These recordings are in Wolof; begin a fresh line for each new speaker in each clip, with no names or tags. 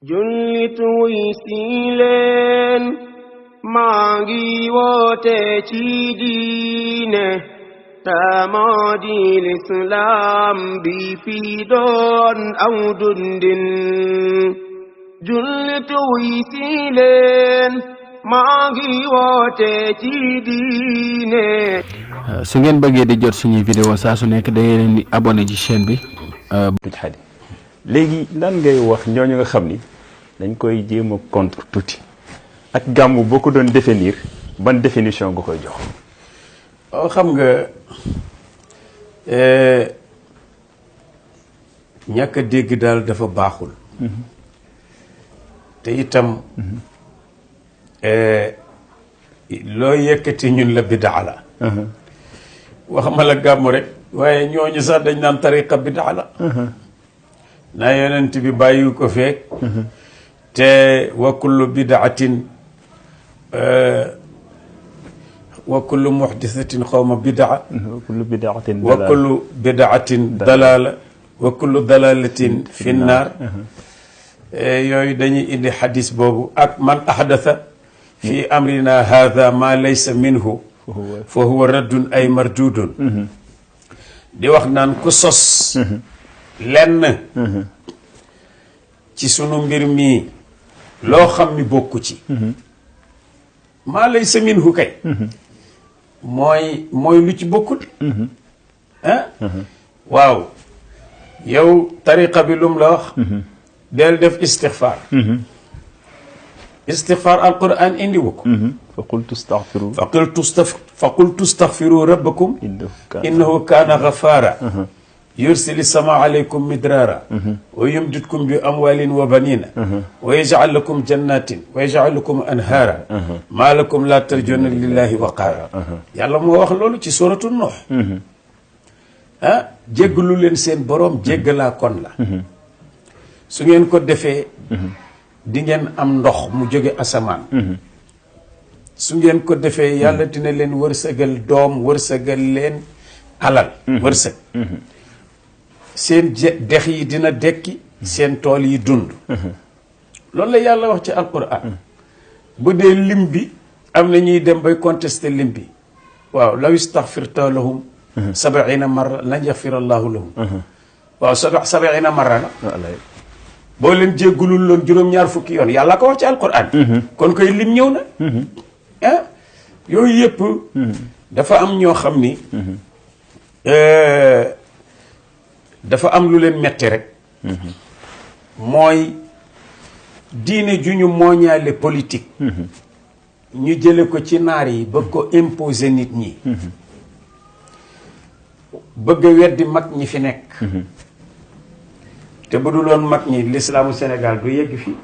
jullit wuy si leen maa ngi woote ci diine moo di lislaam bi fi doon aw dundin jullit wuy si leen maa ngi woote ci diine.
su ngeen bëggee di jot suñuy vidéo saa su nekk da ngeen di abonné ci chaîne bi.
Xadi léegi lan ngay wax ñooñu nga xam ni dañ koy jéem a contre tuuti ak gàmmu boo ko doon définir ban définition nga koy jox.
xam nga ñàkk a dégg daal dafa baaxul. te itam loo yëkkati ñun la bidaa la. waxuma la gàmmu rek waaye ñooñu sax dañ naan tariqa bidaa la. naa yonent bi bàyyi ko feek te wa kullu bidaatin wa kullu muhdisatin xawma bidaa wa kullu bidaatin dalaala wa kullu dalalatin fi nnaar yooyu dañuy indi xadis boobu ak man ahdasa fi amrina haada ma laysa minhu fa huwa raddun ay mardudun di wax naan ku sos lenn ci sunu mbir mi loo xam ni bokku ci maa laysa minhu kay mooy lu ci bokkut waaw yow tariqa bi lum la wax del def istixfaar istixfaar alquran indi wu ko fa qultu staxfiru rabbakum innahu kaana gafaara yursili sama alaykum midraara wa yumditkum bi amwalin wa banina wa yajcal lakum jannatin wa yajcal lakum anhaara maa lakum laa tarjuna lillahi waqaara yàlla moo wax loolu ci suratu Nuux jéggalu leen seen boroom jéggalaa kon la su ngeen ko defee di ngeen am ndox mu jóge asamaan su ngeen ko defee yàlla dina leen wërsëgal doom wërsëgal leen alal wërsëg seen dex yi dina dekki seen tool yi dund loolu la yàlla wax ci alquran bu dee lim bi am na ñuy dem bay contester lim bi waaw law istaghfirta lahum 70 marra lan yaghfira allahu lahum waaw 70 marra la boo leen jéggulul loon juróom-ñaar fukki yoon yàlla ko wax ci alquran kon koy lim ñëw na yooyu yëpp dafa am ñoo xam ni dafa am lu leen metti rek mooy diine ju ñu mooñaale politique ñu jële ko ci naar yi bëgg ko imposer nit ñi bëgg a weddi mag ñi fi nekk te bu dul woon mag ñi l'islaamu Sénégal du yegg fii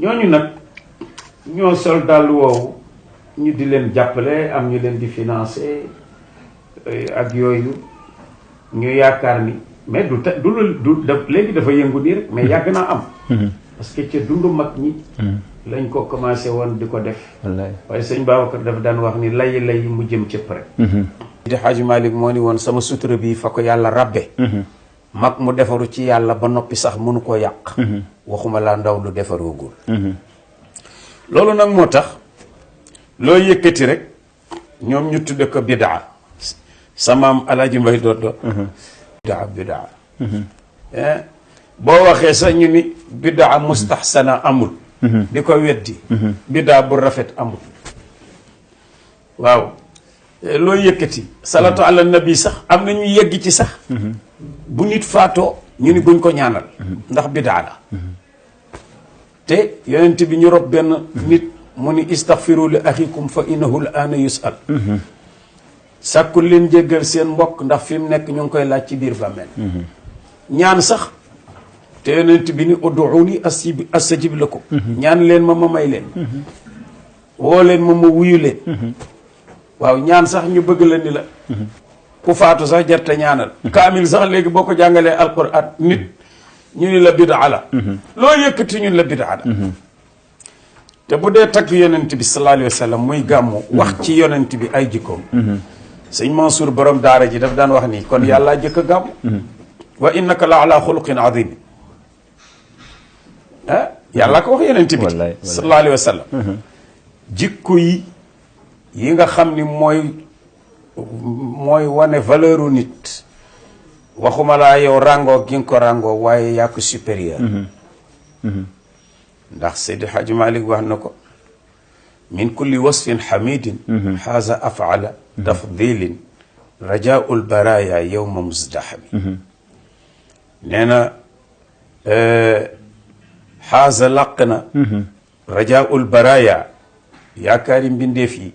ñooñu nag ñoo sol dàll woowu ñu di leen jàppale am ñu leen di financer ak yooyu ñu yaakaar ni mais du léegi dafa yëngu nii rek mais yàgg naa am parce que ca dundu mag ñi lañ ko commencé woon di ko def waaye sëñ Babacar dafa daan wax ni lay mu jëm cëpp rek di Xaaji Malik moo ni woon sama sutura bi fa ko yàlla rabbe mag mu defaru ci yàlla ba noppi sax mënu ko yàq waxuma laa ndaw lu defaroogul loolu nag moo tax loo yëkkati rek ñoom ñu tudde ko bidaa samaam Alaaji Mbay Doddo bidaa boo waxee sax ñu ni bidaa mustaxsana amul di ko weddi bidaa bu rafet amul waaw loo yëkkati salatu ala nabi sax am na ñu yegg ci sax bu nit faatoo ñu ni buñ ko ñaanal ndax bidaa la te yonent bi ñu rob benn nit mu ni istaghfiru li axikum fa innahu al aana yusal sàkkul leen jéggal seen mbokk ndax fi mu nekk ñu ngi koy laaj ci biir bàmmeel ñaan sax te yonent bi ni ud'uuni astajib lakum ñaan leen ma may leen woo leen ma wuyu leen waaw ñaan sax ñu bëgg la ni la ku faatu sax jarte ñaanal kaamil sax léegi boo ko jàngalee alquran nit ñu ni la bidaa la loo yëkkati ñun la bidaa la te bu dee tagg yonent bi sallallahu alayhi wa sallam muy gàmmu wax ci yonent bi ay jikkoom sëñ Mansour borom daara ji daf daan wax nii kon yàllaa jëkk a gàmmu wa innaka la ala xuluqin azim ah yàlla ko wax yonent bi sallallahu alayhi wa sallam jikko yi nga xam ni mooy wane valeuru nit waxuma laa yow ràngoo gi nga ko ràngoo waaye yaa ko supérieur ndax Seydi Hadji Malick wax na ko min kulli wasfin hamidin xaaza afala tafdilin rajaul baraya yowma musdahami nee na xaaza làq na rajaul baraya yaakaari mbindeef yi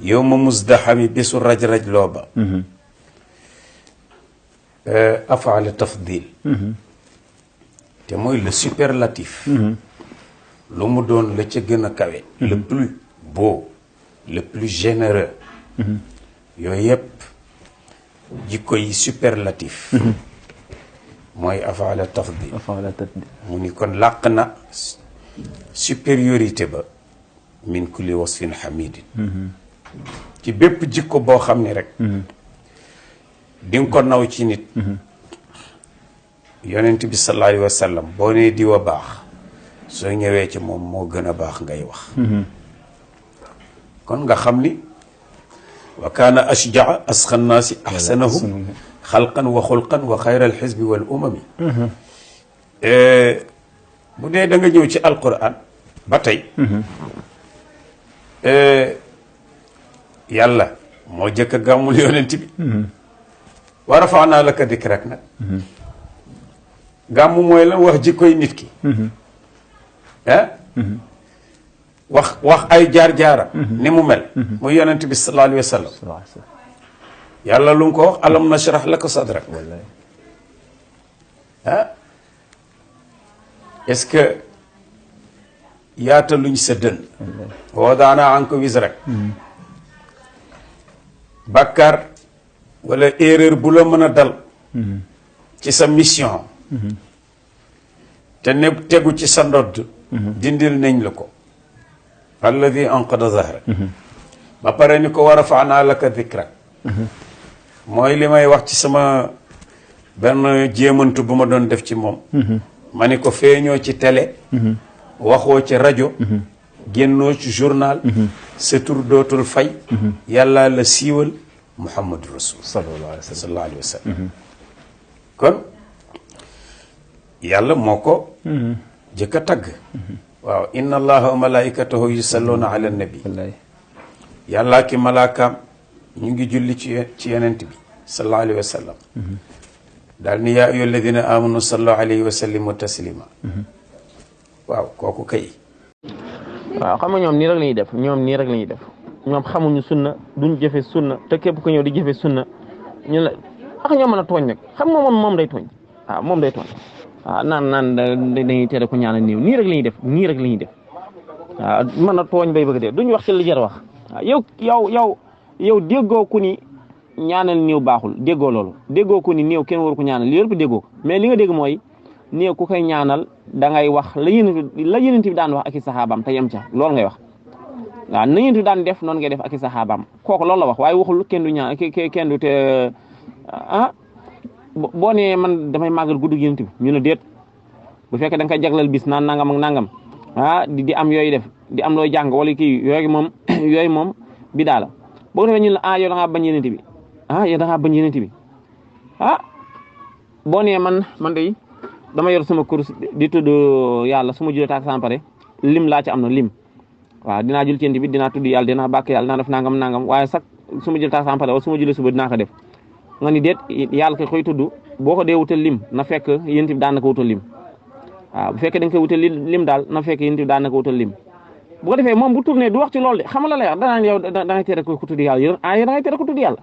yowma musdahami bésu raj-raj looba afala tafdil te mooy le superlatif lu mu doon la ca gën a kawe le plus beau le plus généreux yooyu yëpp jikko yi superlatif mooy afala tafdil mu ni kon làq na supériorité ba min kulli wasfin hamidin ci bépp jikko boo xam ne rek di nga ko naw ci nit yonent bi sallallahu alayhi wa sallam boo nee diwa baax soo ñëwee ci moom moo gën a baax ngay wax kon nga xam ni wa kaana ashjaa asxa nnaasi axsanahum xalqan wa xulqan wa xayra alxisbi wal umami bu dee da nga ñëw ci alquran ba tey yàlla moo jëkk a gàmmul yonent bi wa rafaanaa laka dikrak nag gàmmu mooy lan wax jikkoy nit ki wax ay jaar-jaaram ni mu mel muy yonent bi sallallahu alayhi wa sallam yàlla lu mu ko wax alam nashrah laka sadrak est-ce que yaataluñ sa dën wa wadaana anka wizrak bàkkaar wala erreur bu la mën a dal ci sa mission te ne tegu ci sa ndodd dindil nañ la ko alladi anqada zahrak ba pare ni ko wa rafaana laka dikrak mooy li may wax ci sama benn jéemantu bu ma doon def ci moom ma ni ko feeñoo ci télé waxoo ci rajo génnoo ci journal sa tur dootul fay yàlla la siiwal muhammadu rasul sallallahu alayhi wa sallam kon yàlla moo ko jëkk a tagg waaw inna allaha wa malaikatahu yusalluna ala nabi yàllaa ki malaakaam ñu ngi julli ci yonent bi sallallahu alayhi wa sallam daal ni yaa ayyuha alladina amanu sallu alayhi wa sallimu taslima waaw kooku kay
waaw xam nga ñoom nii rek la ñuy def ñoom xamuñu sunna duñ jëfe sunna te képp ku ñëw di jëfe sunna ñu la ñoo mën a tooñ nag xam nga moom day tooñ waaw moom day tooñ waaw naan dañuy tere ko ñaanal néew nii rek la ñuy def waaw mën a tooñ bay bëgg dee duñ wax ci li jar wax waaw yow déggoo ku ni ñaanal néew baaxul déggoo loolu déggoo ku ni néew kenn waru ko ñaanal li yëpp déggoo ko mais li nga dégg mooy néew ku koy ñaanal da ngay wax la yonent bi daan wax ak i saxaabaam te yem ca loolu ngay wax waaw na yonent bi daan def noonu ngay def ak i saxaabaam kooku loolu la wax waaye waxul kenn du ñaan kenn du te boo nee man damay màggal guddi yonent bi ñu ne déet bu fekkee da nga koy jaglal bis naan nangam ak nangam di am yooyu def di am looy jàng wala kii yooyu moom bi daal la boo ko defee ñu la yow da ngaa bañ yonent bi yow da ngaa bañ yonent bi boo nee man de dama yor sama course di tudd yàlla su ma julee taak san pare lim laa ci am na lim waaw dinaa jul ci bi dinaa tudd yàlla dinaa bàkk yàlla dinaa def nangam waaye sax su ma julee taak san pare wala su ma julee suba dinaa ko def nga ni déet yàlla koy tudd boo ko dee wutal lim na fekk yonent bi daan na ko wutal lim waaw bu fekkee da nga koy wutal lim daal na fekk yonent bi daan na ko wutal lim bu ko defee moom bu tourné du wax ci loolu de xam nga la lay wax danaan yow da ngay tere ko tudd yàlla yow da ngay tere ko tudd yàlla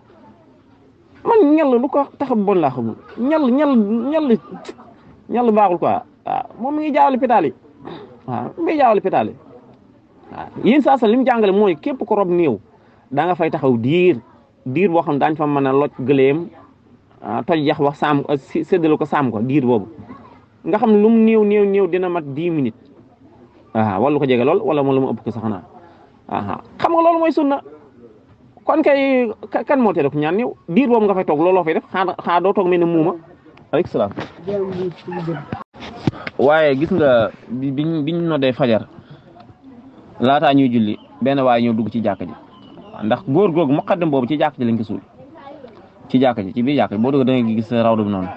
man ñal lu ko tax bon laa xamul ñal baaxul quoi waaw moom mi ngi jaawale pétale yi waaw mi ngi jaawale pétale yi waaw yéen saa sa li mu jàngale mooy képp ko rob néew da nga fay taxaw diir boo xam daañu fa mën a loj gëleem toj yax wax saam séddale ko saam ko diir boobu nga xam ne lu mu néew dina mat 10 minutes waaw wala lu ko jege lool wala moom la mu ëpp ko sax xanaa xam nga loolu mooy sunna kon kay kan moo tere ko ñaan néew diir boobu nga fay toog looloo fay def xanaa doo toog mel ne muuma aleykum salaam waaye gis nga biñ noddee fajar laataa ñuy julli benn waaye ñëw dugg ci jàkka ji ndax góor googu muqaddam boobu ci jàkka ji lañ ko suul ci jàkka ji ci biir jàkka ji boo dugg da nga gis rawdu bi noonu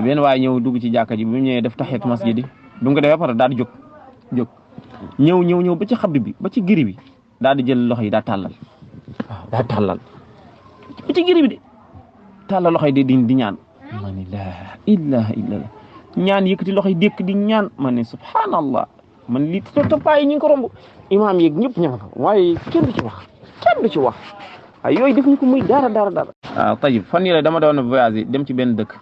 benn waaye ñëw dugg ci jàkka ji bi mu ñëwee def taxiyatu masjid bi mu ko defee ba pare daal di jóg ñëw ba ci xabdi bi ba ci giri bi daal di jël loxo yi daa tàllal waaw daa tàllal ba ci giri bi de tàllal loxo yi di ñaan ma ne laa ilaha illallah ñaan yëkkati loxo yi dékk di ñaan ma ne subhanallah man lii toppaay ñu ngi ko romb imaam yeeg ñëpp ña nga fa waaye kenn du ci wax ay yooyu def ñu ko muy dara waaw tajib fan yii la dama doon voyage dem ci benn dëkk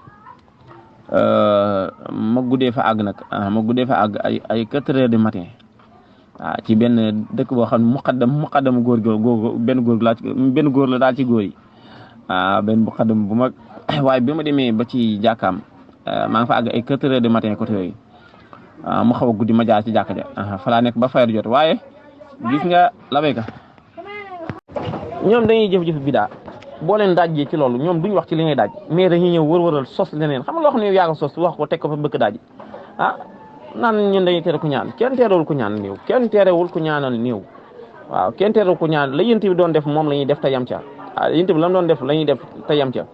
ma guddee fa àgg nag ay 4 heures du matin waaw ci benn dëkk boo xam ne muqaddam góor benn góor la daal ci góor yi benn muqaddam bu mag waaye bi ma demee ba ci jàkkaam maa ngi fa àgg ay 4 heures du matin côté yooyu mu xaw a guddi ma jaar ci jàkka ja fa laa nekk ba fayar jot waaye gis nga la béykat ñoom dañuy jëf-jëf bidaa boo leen daajee ci loolu ñoom duñ wax ci li ngay daaj mais dañuy ñëw wër-wëral sos leneen xam nga loo xam ne yow yaa ko sos wax ko teg ko fa bëgg daaj naan ñun dañuy tere ku ñaan kenn terewul ku ñaan néew kenn terewul ku ñaanal néew waaw kenn terewul ku ñaan la yent bi doon def moom la ñuy def te yam ca waaw yent bi la doon def la ñuy def te yam ca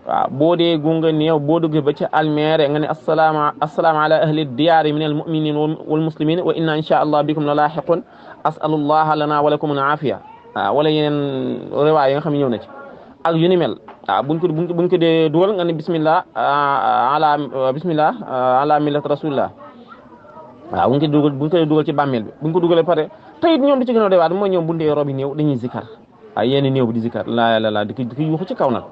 waaw boo dee gunga néew boo duggee ba ca almeere nga ne assalaamu ala ahli diyaari min al muminin wal muslimin wa inna insha allah bikum la laaxiqun asalullah lana wa lakum al aafiya waaw wala yeneen riwaay yi nga xam ne ñëw na ci ak yu ni mel waaw buñ ko dee dugal nga ne bismillah ala millat rasulillah waaw buñ ko dee dugal ci bàmmeel bi buñ ko dugalee pare te it ñoom di ci gën a doy waar mooy ñoom buñ dee robi néew dañuy zikar waaw yenn néew bi di zikar la di ko yuuxu ci kaw nag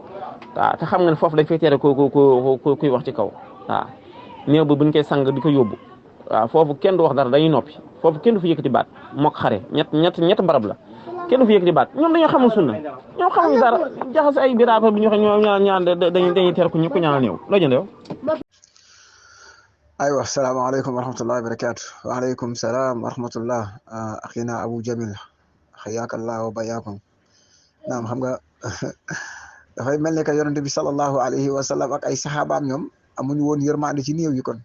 waaw te xam nga ne foofu dañ fay tere kuy wax ci kaw waaw néew bi buñ koy sang di ko yóbbu waaw foofu kenn du wax dara dañuy noppi foofu kenn du fi yëkkati baat mook xare ñett barab la kenn du fi yëkkati baat ñoom dañoo xamul sunna ñoom xamuñu dara jaxase ay biraapa bi ñu wax ñoom ñaan dañuy tere ku ñu ko ñaanal néew loo jënd yow
aywa salaamaaleykum wa rahmatullahi wa barakatu waaleykum salaam wa rahmatullah axina Abu Jamil xayaakallah wa bayaakum naam xam nga dafay mel ne que yonente bi sallallahu alayhi wa sallam ak ay saxaabaam ñoom amuñu woon yërmande ci néew yi kon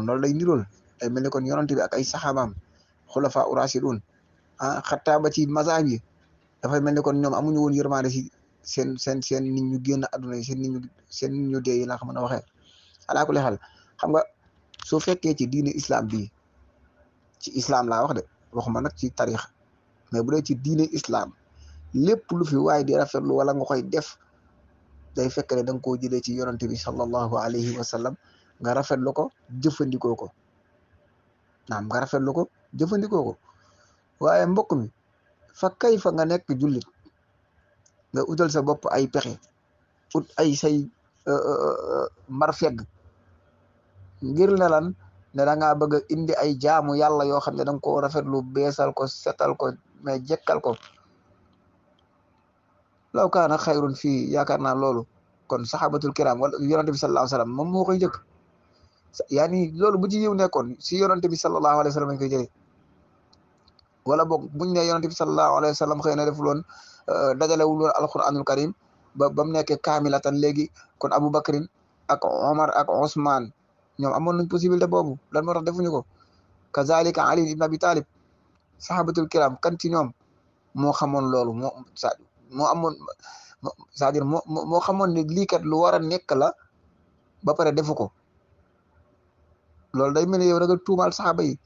loolu day nirool day mel ne kon yonente bi ak ay saxaabaam xulafa urashidun xattaa ba ci mazhab yi dafay mel ne kon ñoom amuñu woon yërmande ci seen nit ñu génn àdduna yi seen nit ñu dee yi laa ko mën a waxee alaa kulli xaal xam nga soo fekkee ci diine islam bii ci islam laa wax de waxuma nag ci tarix mais bu dee ci diine islam lépp lu fi waay di rafetlu wala nga koy def day fekk ne da nga koo jëlee ci yonante bi sallallahu alayhi wa sallam nga rafetlu ko jëfandikoo ko naam nga rafetlu ko jëfandikoo ko waaye mbokk mi fa kay fa nga nekk jullit nga utal sa bopp ay pexe ut ay say mar fegg ngir ne lan ne da ngaa bëgg a indi ay jaamu yàlla yoo xam ne da nga koo rafetlu beesal ko setal ko mais jekkal ko law kaana xayrun fii yaakaar naa loolu kon saxaabatul kiram wala yonante bi sallallahu alayhi wa sallam moom moo koy njëkk yaani loolu bu ci yiw nekkoon si yonante bi sallallahu alayhi wa sallam lañ koy jëlee wala boog buñ ne yonante bi sallallahu alayhi wa sallam xëy na deful woon dajalewul woon alquranul karim ba mu nekkee kaamilatan léegi kon Aboubacarin ak Omar ak Ousmane ñoom amoon nañ possibilité boobu lan moo tax defuñu ko kazalika Ali ibn Abi Talib sahabatul kiram kan ci ñoom moo xamoon loolu moo amoon c'est-à-dire moo xamoon ne lii kat lu war a nekk la ba pare defu ko loolu day mel ne yow da nga tuumaal saxaaba yi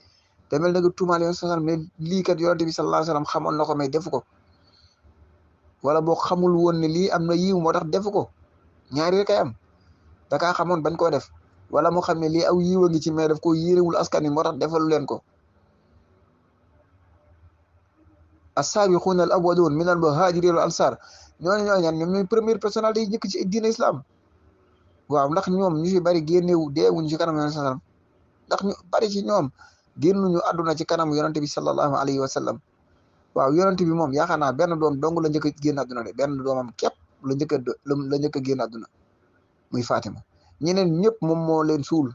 day mel ne da nga tuumaal yow mais lii kat yonent bi sallallahu alayhi wasallam xamoon na ko mais defu ko wala boo xamul woon ne lii am na yiw moo tax defu ko ñaari rek ay am da kaa xamoon bañ koo def wala moo xam ne lii aw yiw a ngi ci mais daf ko yéerewul askan wi moo tax defalu leen ko as-saabiquuna al-awwaluun min al-muhaajiriina wal ansaar ñooñu ñooñu ñoom première personnalité yi njëkk ci diine islam waaw ndax ñoom ñu fi bari génnewu deewuñu ci kanam yonent sallam ndax ñu bari ci ñoom génnuñu àdduna ci kanam yonent bi sallallahu alayhi wa sallam waaw yonent bi moom yaakaar naa benn doom dong la njëkk a génn àdduna de benn doomam képp la njëkk a génn àdduna muy Fatima ñeneen ñëpp moom moo leen suul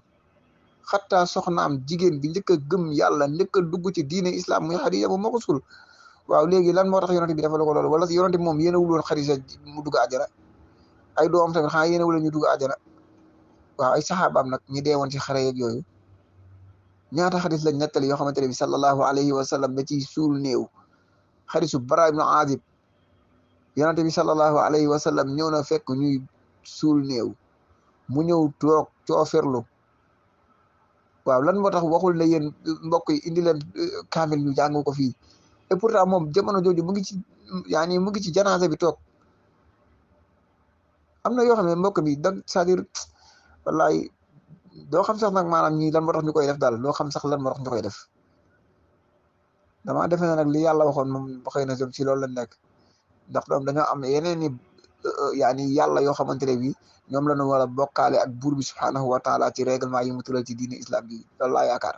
xataa soxnaam jigéen bi njëkk a gëm yàlla njëkk a dugg ci diine islam muy Xadiija moom moo ko suul waaw léegi lan moo tax yonent bi defal ko loolu wala yonent bi moom yéenewul woon Xadiija mu dugg àjjana ay doomam tamit xanaa yéenewul ñu dugg àjjana waaw ay saxaabaam nag ñi dee woon ci xare yeeg yooyu ñaata xadis lañ nettali yoo xamante ne bi sallallahu alayhi wa sallam da ciy suul néew. xadisu Bara ibnu Azib yonente bi sallallahu alayhi wa sallam ñëw na fekk ñuy suul néew mu ñëw toog cooferlu waaw lan moo tax waxul ne yéen mbokk yi indi leen kaamil ñu jàng ko fii et pourtant moom jamono jooju mu ngi ci mu ngi ci janaasa bi toog. am na yoo xam ne mbokk bi da c'est-à-dire wallaay doo xam sax nag maanaam ñii lan moo tax ñu koy def daal doo xam sax lan moo tax ñu koy def damaa defe ne nag li yàlla waxoon moom xëy na ci loolu lañ nekk ndax doom dañoo am yeneen i yàlla yoo xamante ne bi ñoom la ñu war a bokkaale ak buur bi subhaanahu wa taala ci règlement yi mu tëral ci diine islam bi loolu laa yaakaar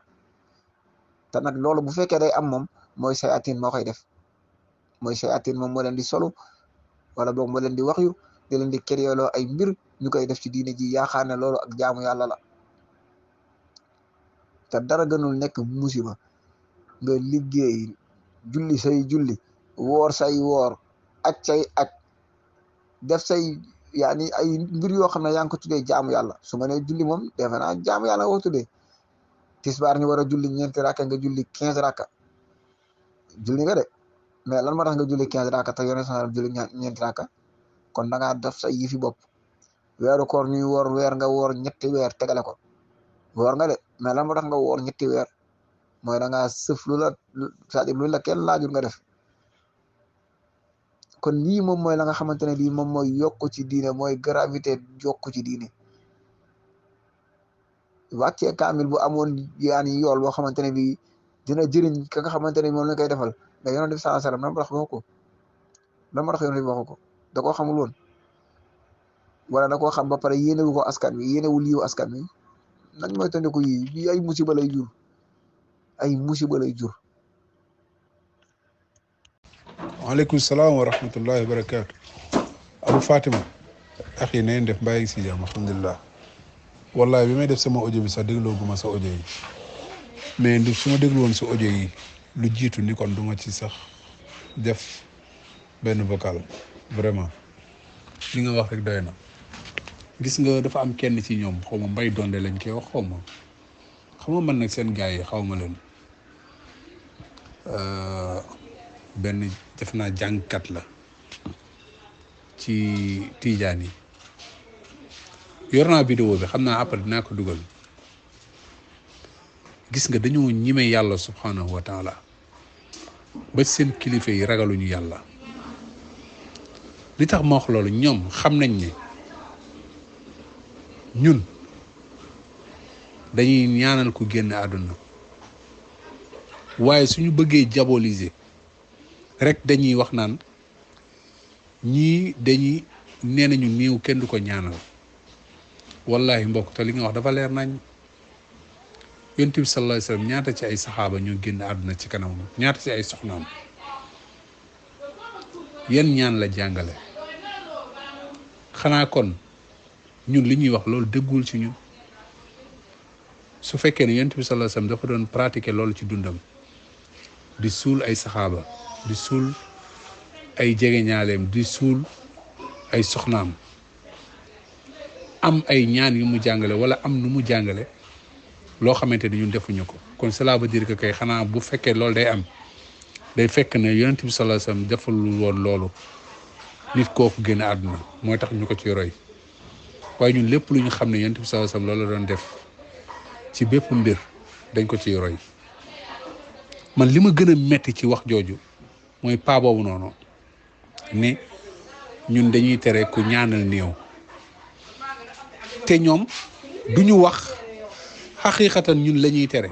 te nag loolu bu fekkee day am moom mooy sayatin moo koy def mooy sayatin moom moo leen di solu wala boog moo leen di wax yu di leen di kéréeloo ay mbir ñu koy def ci diine ji yaakaar ne loolu ak jaamu yàlla la te dara gënul nekk musiba nga liggéey julli say julli woor say woor aj say aj def say ay mbir yoo xam ne yaa ngi ko tuddee jaamu yàlla su ma nee julli moom defe naa jaamu yàlla nga ko tuddee tisbaar ñu war a julli 4 rakka nga julli 15 rakka julli nga de mais lan moo tax nga julli 15 rakka te yone sa julli 4 rakka kon da ngaa def say yëfi bopp weeru koor ñuy woor weer nga woor 3 weer tegale ko woor nga de mais lan moo tax nga woor 3 weer mooy da ngaa sëf lu la c'est-à-dire lu la kenn laajul nga def kon lii moom mooy la nga xamante ne lii moom mooy yokku ci diine mooy gravité yokku ci diine wàccee kaamil bu amoon yool boo xamante ne bii dina jëriñ ka nga xamante ne moom lañ koy defal mais yonent bi sallallahu alayhi wasallam lan moo tax waxu ko lan moo tax yonent bi waxu ko da koo xamul woon wala da koo xam ba pare yéenewu ko askan wi yéenewul yiw askan wi nañ mooy tandiku yi ay musiba lay jur ay musiba lay jur.
waaleykum salaam wa rahmatullahi wa barakaatu. Abou Fatima axi na ngeen def mbaa ngi si jàmm alhamdulilah. wallahi bi may def sama audio bi sax dégloo gu ma sa audio yi mais su ma déglu woon sa audio yi lu jiitu ni kon du ma ci sax def benn vocal vraiment li nga wax rek doy na. gis nga dafa am kenn ci ñoom xaw ma mbay donde lañ koy wax xaw ma man nag seen gars yi xaw ma leen benn def naa jàngkat la ci Tijaan yi yor naa vidéo bi xam naa après dinaa ko dugal gis nga dañoo ñime yàlla subhanahu wa taala ba seen kilifa yi ragaluñu yàlla li tax ma wax loolu ñoom xam nañ ne ñun dañuy ñaanal ku génn àdduna waaye suñu bëggee diaboliser rek dañuy wax naan ñii dañuy nee nañu néew kenn du ko ñaanal wallahi mbokk te li nga wax dafa leer nañ yonent bi sallallahu alayhi wasallam ñaata ci ay saxaaba ñoo génn àdduna ci kanam ñaata ci ay soxnaam yan ñaan la jàngale xanaa kon ñun li ñuy wax loolu dëggul ci ñun su fekkee ne yonent bi sallallahu alayhi wasallam dafa doon pratiquer loolu ci dundam di suul ay saxaaba di suul ay jegeñaaleem di suul ay soxnaam am ay ñaan yu mu jàngale wala am nu mu jàngale loo xamante ni ñun defuñu ko kon cela veut dire que kay xanaa bu fekkee loolu day am day fekk ne yonent bi sallallahu alayhi wasallam defalul woon loolu nit kooku génn àdduna mooy tax ñu ko ci roy waaye ñun lépp lu ñu xam ne yonent bi sallallahu alayhi wasallam loolu la doon def ci bépp mbir dañ ko ciy roy man li ma gën a metti ci wax jooju mooy paa boobu noonu ne ñun dañuy tere ku ñaanal néew te ñoom duñu wax xaqiiqatan ñun la ñuy tere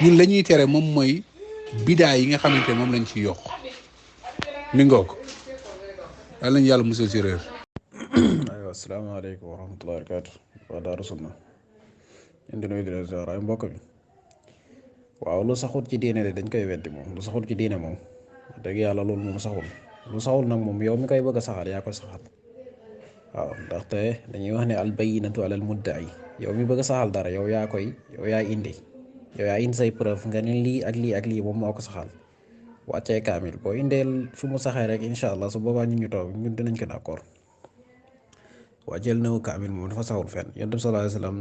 ñun la ñuy tere moom mooy bidaa yi nga xamante ne moom lañ ciy yokk mi ngoo ko daal lañ yàlla musal ci réer.
aywa asalaamaaleykum wa rahmatullahi wa barakaatu waa Daaru Sunna ñun di nuyu di leen ziar ay mbokk bi waaw lu saxul ci diine de dañ koy weddi moom lu saxul ci diine moom dëgg yàlla loolu moom saxul lu saxul nag moom yow mi koy bëgg a saxal yaa koy saxal waaw ndaxte dañuy wax ne al bayyinatu alal mudda'i yow mi bëgg a saxal dara yow yaa indi say preuve nga ne lii ak lii ak lii moom moo ko saxal wàccee kaamil boo indeel fu mu saxee rek incha allah su boobaa ñu toog ñun dinañ ko d'accord wàcceel na kaamil moom dafa saxul fenn. Yonent bi sallallahu alayhi wasallam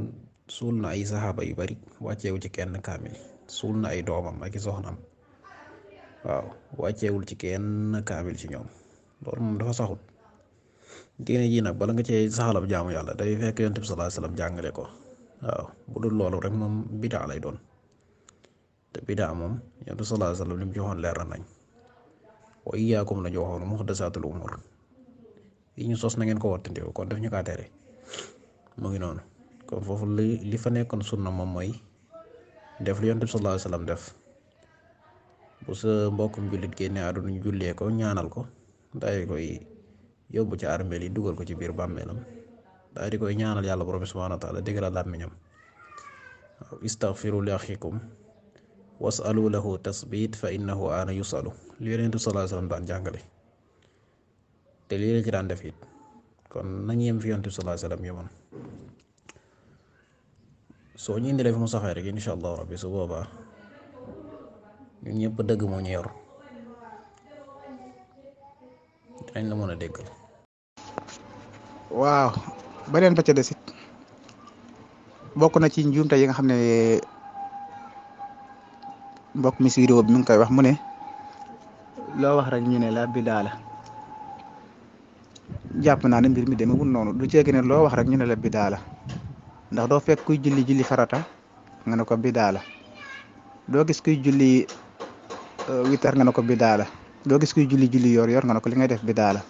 suul na ay saxaaba yu bari wàcceewu ci kenn kaamil, suul na ay doomam ak i soxnaam waaw wàcceewul ci kenn kaamil ci ñoom, loolu moom dafa saxul. diine ji nag bala nga cee saxalab jaamu yàlla day fekk Yonent bi sallallahu alayhi wasallam jàngale ko waaw bu dul loolu rek moom bidaa lay doon, te bidaa moom Yonent bi sallallahu alayhi wasallam li mu joxoon leer na nañ. wa iyyaakum la joxoon muhdasaatul umuur yi ñu sos na ngeen ko wattandiko, kon daf ñu kaa tere mu ngi noonu. kon foofu li fa nekkoon sunna moom mooy def lu Yonent bi sallallahu alayhi wasallam def. bu sa mbokkum jullit génne àdduna ñu jullee ko ñaanal ko, daal di koy yóbbu ci armeel yi dugal ko ci biir bàmmeelam, daal di koy ñaanal yàlla borom bi subhaanahu wa taala déggal làmmiñam. istaghfiru li axikum wasalu lahu tasbit fa innahu aana yusalu li Yonent bi sallallahu alayhi wasallam daan jàngale, te lii la ci daan def it. kon nañ yem fi Yonent bi sallallahu alayhi wasallam yemoon. soo ñu indilee fi mu saxee rek incha allahu rabbi su boobaa ñun ñëpp dëgg moo ñu yor, dinañ la mën a déggal.
waaw beneen ba ca des it bokk na ci njuumte yi nga xam ne mbokk mi si vidéo bi mi ngi koy wax, mu ne loo wax rek ñu ne la bidaa la. jàpp naa ne mbir mi demewul noonu, du ceegi ne loo wax rek ñu ne la bidaa la, ndax doo fekk kuy julli farata nga ne ko bidaa la, doo gis kuy julli witar nga ne ko bidaa la, doo gis kuy julli yor nga ne ko li ngay def bidaa la.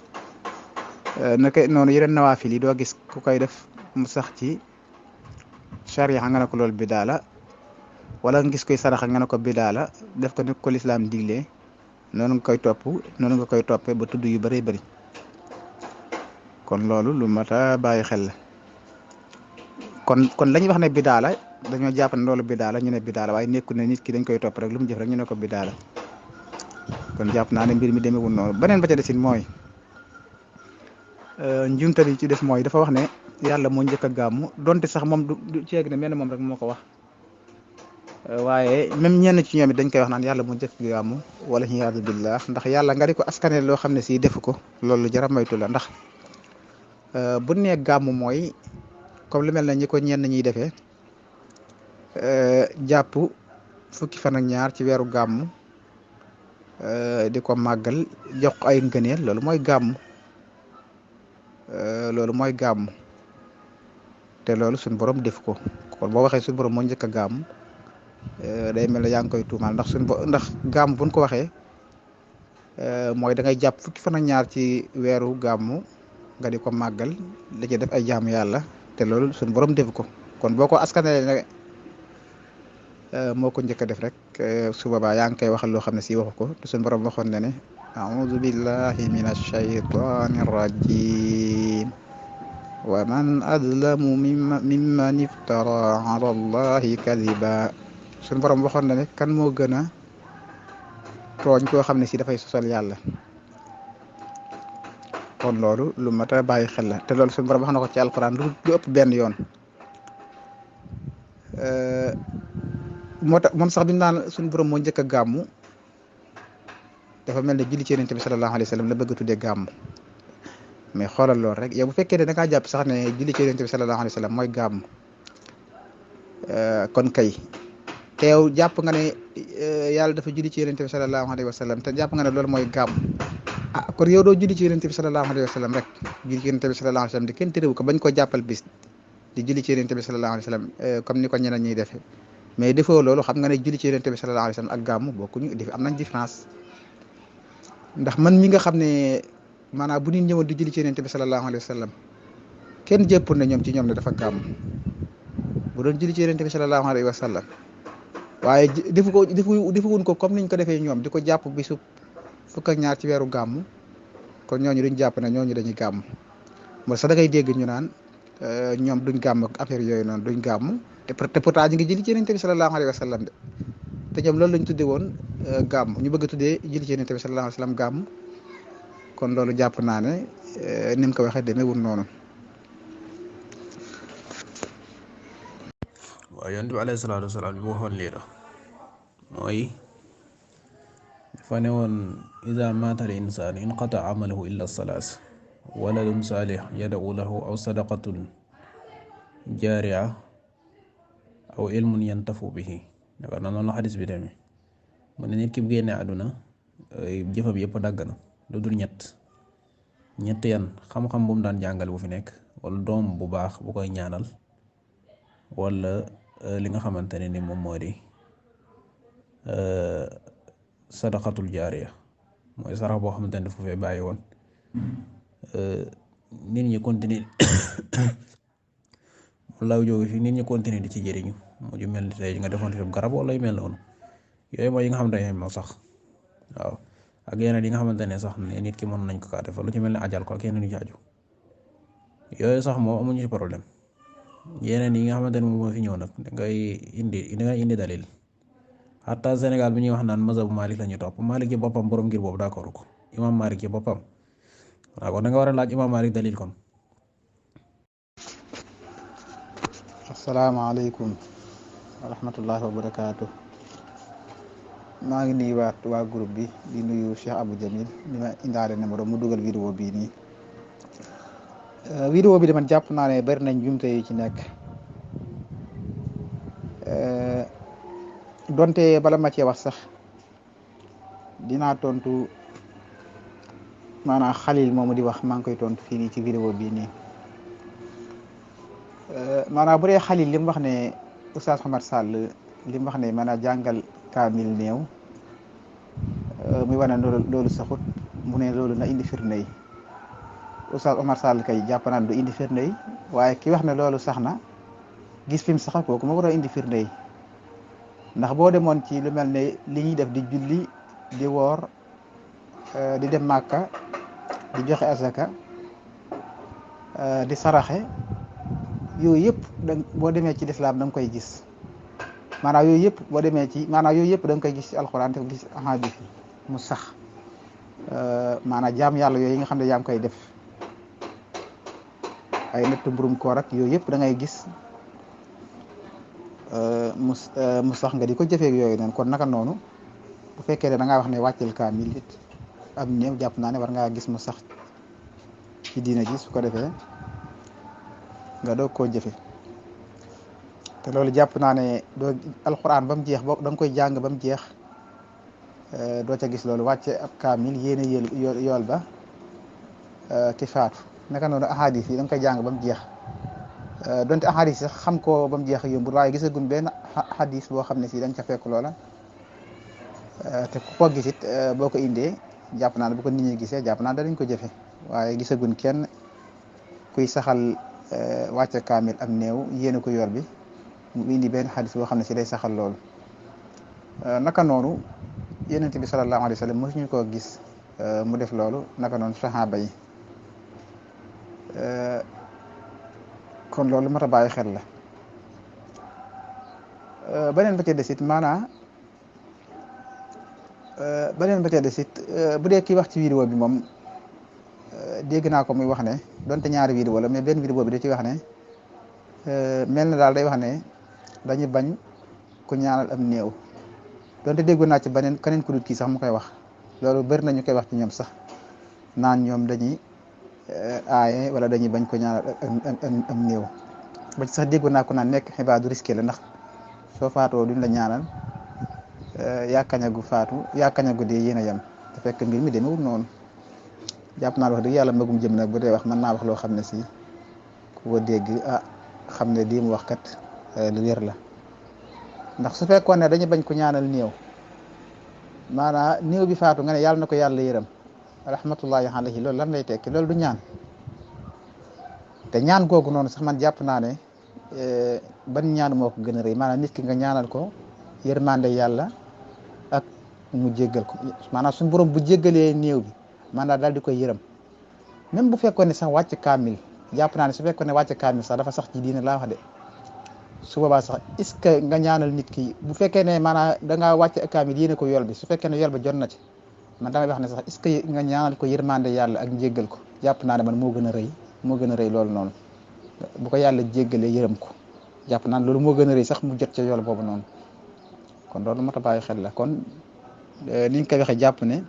naka noonu yeneen nawaafil yi doo gis ku koy def mu sax ci charia nga ne ko loolu bidaa la, wala nga gis koy saraxa nga ne ko bidaa la, def ko ni ko lislaam diglee noonu nga koy topp, noonu nga koy toppee ba tudd yu bëree bëri. kon loolu lu mat a bàyyi xel la. kon la ñuy wax ne bidaa la dañoo jàpp ne loolu bidaa la ñu ne bidaa la, waaye nekku ne nit ki dañ koy topp rek lu mu jëf rek ñu ne ko bidaa la. kon jàpp naa ne mbir mi demewul noonu. beneen ba ca desin mooy njumte bi ci des mooy dafa wax ne yàlla moo njëkk a gàmmu, donte sax moom du ceeg ne mel moom rek moo ko wax, waaye même ñenn ci ñoom it dañ koy wax naan yàlla moo njëkk a gàmmu wala iyaadu billah, ndax yàlla nga di ko askane loo xam ne si defu ko, loolu lu jar a moytu la. ndax bu nee gàmmu mooy comme lu mel ne ñi ko ñenn ñiy defee jàpp fukki fan ak ñaar ci weeru gàmmu di ko màggal jox ko ay ngëneel, loolu mooy gàmmu. loolu mooy gàmm, te loolu suñ borom def ko. kon boo waxee suñ borom moo njëkk a gàmm day mel ne yaa ngi koy tuumaal, ndax gàmm buñ ko waxee mooy da ngay jàpp fukki fan ak ñaar ci weeru gàmm nga di ko màggal da ci def ay jaamu yàlla, te loolu suñ borom def ko. kon boo ko askanale ne moo ko njëkk a def rek su boobaa yaa ngi koy waxal loo xam ne si waxu ko, te suñ borom waxoon na ne أعوذ بالله من الشيطان الرجيم ومن أظلم ممن افترى على الله كذبا. suñu borom waxoon na ne kan moo gën a tooñ koo xam ne si dafay sosal yàlla. kon loolu lu mat a bàyyi xel la, te loolu suñu borom wax na ko ci alquran lu ëpp benn yoon. moo tax moom sax bi mu naan suñu borom moo njëkk a gàmmu dafa mel ne julli ci Yonent bi sallallahu alayhi wa sallam la bëgg a tuddee gàmm, mais xoolal loolu rek yow bu fekkee ne da ngaa jàpp sax ne julli ci Yonent bi sallallahu alayhi wa sallam mooy gàmm, kon kay teew jàpp nga ne yàlla dafa julli ci Yonent bi sallallahu alayhi wa sallam te jàpp nga ne loolu mooy gàmm, kon yow doo julli ci Yonent bi sallallahu alayhi wa sallam rek. julli ci Yonent bi sallallahu alayhi wa sallam di kenn terewu ko bañ ko jàppal bis di julli ci Yonent bi sallallahu alayhi wa sallam comme ni ko ñeneen ñuy defee, mais defoo loolu xam nga ne julli ci Yonent bi sallallahu alayhi wa sallam ak gàmm bokkuñu, am nañ différence. ndax man mi nga xam ne maanaam bu nit ñëwoon di julli ci Yonent bi sallallahu alayhi wa sallam kenn jëppul ne ñoom ci ñoom ne dafa gàmm bu doon julli ci Yonent bi sallallahu alayhi wa sallam, waaye defuwuñ ko comme niñ ko defee ñoom di ko jàpp bisu fukk ak ñaar ci weeru gàmm, kon ñooñu duñ jàpp ne ñooñu dañuy gàmm. mooy sax da ngay dégg ñu naan ñoom duñ gàmm ak affaire yooyu noonu duñ gàmm, te pourtant ñu ngi julli ci Yonent bi sallallahu alayhi wa sallam de. te ñoom loolu lañ tuddee woon gàmm, ñu bëgg a tuddee julli ci Yonent bi sallallahu alayhi wa sallam gàmm, kon loolu jàpp naa ne ni mu ko waxee demeewul noonu.
waaw Yonent bi alayhi salaatu wa salaam li mu waxoon lii la mooy dafa ne woon iza maata al insaan inqata amaluhu illa salaas waladun saalih yad'u lahu aw sadaqatun jaariya aw ilmun yantafu bihi yaakaar naa noonu la xadis bi demee mu ne nit ki bu génnee àdduna jëfam yëpp dagg na lu dul ñett yan xam-xam bu mu daan jàngale bu fi nekk wala doom bu baax bu koy ñaanal wala li nga xamante ne ni moom moo di sadaqatul jaariya mooy sarax boo xamante ne dafa fee bàyyi woon nit ñi continuer law jóge fi nit ñi continuer di ci jëriñu mu ju mel ni tey nga defoon fi garab wala yu mel noonu yooyu mooy yi nga xamante ne moo sax waaw ak yeneen yi nga xamante ne sax ne nit ki mën nañ ko kaa defal lu ci mel ne ajal ko ak yeneen yu jaaju yooyu sax moom amuñu ci problème yeneen yi nga xamante ne moom moo fi ñëw nag da ngay indi dalil hatta Sénégal bi ñuy wax naan mazhabu Malik la ñu topp Malik ci boppam borom ngir boobu d'accord ko imam Malik ci boppam waaw kon da nga war a laaj imam Malik dalil kon.
asalaamaaleykum wa rahmatullahi wa barakaatu. maa ngi nuyu waa groupe bi di nuyu Cheikh Abou Jamil ni ma indaale numéro mu dugal vidéo bii nii vidéo bi de man jàpp naa ne bari nañ jumte yi ci nekk donte bala ma cee wax sax dinaa tontu maanaam Xalil moomu di wax maa ngi koy tontu fii nii ci vidéo bii nii maanaam bu dee Xalil li mu wax ne Oustaz Oumar Sall li mu wax ne maanaam jàngal kaamil néew muy wane loolu saxut mu ne loolu na indi firnde yi Oustaz Oumar Sall kay jàpp naa ne du indi firnde yi waaye ki wax ne loolu sax na gis fi mu sax kooku ma war a indi firnde yi ndax boo demoon ci lu mel ne li ñuy def di julli di woor di dem Màkka di joxe asaka di saraxe yooyu yëpp boo demee ci lislaam da nga koy gis maanaam yooyu yëpp boo demee ci maanaam yooyu yëpp da nga koy gis ci alxuraan te gis ahadis mu sax maanaam jaam yàlla yooyu nga xam ne yaa ngi koy def ay natt mburum koor ak yooyu yëpp da ngay gis mu sax nga di ko jëfee yooyu noonu kon naka noonu bu fekkee ne da ngaa wax ne wàccel kaamil it am néew jàpp naa ne war ngaa gis mu sax ci diina ji su ko defee nga doog koo jëfe te loolu jàpp naa ne doo alxuraan ba mu jeex boo da nga koy jàng ba mu jeex doo ca gis loolu wàcce ab kaamil yéene yool ba ki faatu naka noonu ahadis yi da nga koy jàng ba mu jeex donte ahadis sax xam ko ba mu jeex yombul waaye gisaguñ benn hadis boo xam ne si da nga ca fekk loola te ku ko gisit boo ko indee jàpp naa ne bu ko nit ñi gisee jàpp naa danañ ko jëfe waaye gisaguñ kenn kuy saxal wàcce kaamil am néew yéene ko yor bi mu indi benn xadis boo xam ne si day saxal loolu naka noonu yonent bi sallallahu alayhi wa sallam mosuñu koo gis mu def loolu naka noonu saxaaba yi kon loolu mat a bàyyi xel la beneen ba ca desit maanaa beneen ba ca desit bu dee kii wax ci vidéo bi moom dégg naa ko muy wax ne donte ñaari vidéo la mais benn vidéo bi da ci wax ne mel na daal day wax ne dañu bañ ku ñaanal am néew donte déggu naa ci beneen keneen ku dul kii sax mu koy wax loolu bëri na ñu koy wax ci ñoom sax naan ñoom dañuy aaye wala dañuy bañ ko ñaanal am néew ba ci sax déggu naa ko naan nekk xibaar du risqué la ndax soo faatoo duñ la ñaanal yaakañagu faatu yaakañagu dee yéen a yem te fekk mbir mi demewul noonu jàpp naa wax dëgg yàlla magum jëm nag bu dee wax mën naa wax loo xam ne si ku ko dégg xam ne lii mu wax kat lu wér la ndax su fekkoon ne dañu bañ ko ñaanal néew maanaam néew bi faatu nga ne yàlla na ko yàlla yërëm rahmatullahi alayhi loolu lan lay tekki loolu du ñaan te ñaan googu noonu sax man jàpp naa ne ban ñaan moo ko gën a rëy maanaam nit ki nga ñaanal ko yërmande yàlla ak mu jéggal ko maanaam suñu borom bu jéggalee néew bi maanaam daal di koy yërëm même bu fekkoon ne sax wàcc kaamil jàpp naa ne su fekkoon ne wàcc kaamil sax dafa sax ci diine laa wax de su boobaa sax est-ce que nga ñaanal nit ki bu fekkee ne maanaam da ngaa wàcc kaamil yéene ko yool bi su fekkee ne yool ba jot na ci man damay wax ne sax est-ce que nga ñaanal ko yërmande yàlla ak njéggal ko jàpp naa ne man moo gën a rëy loolu noonu bu ko yàlla jéggalee yërëm ko jàpp naa ne loolu moo gën a rëy sax mu jot ca yool boobu noonu kon loolu moo tax bàyyi xel la kon liñ koy waxee jàpp ne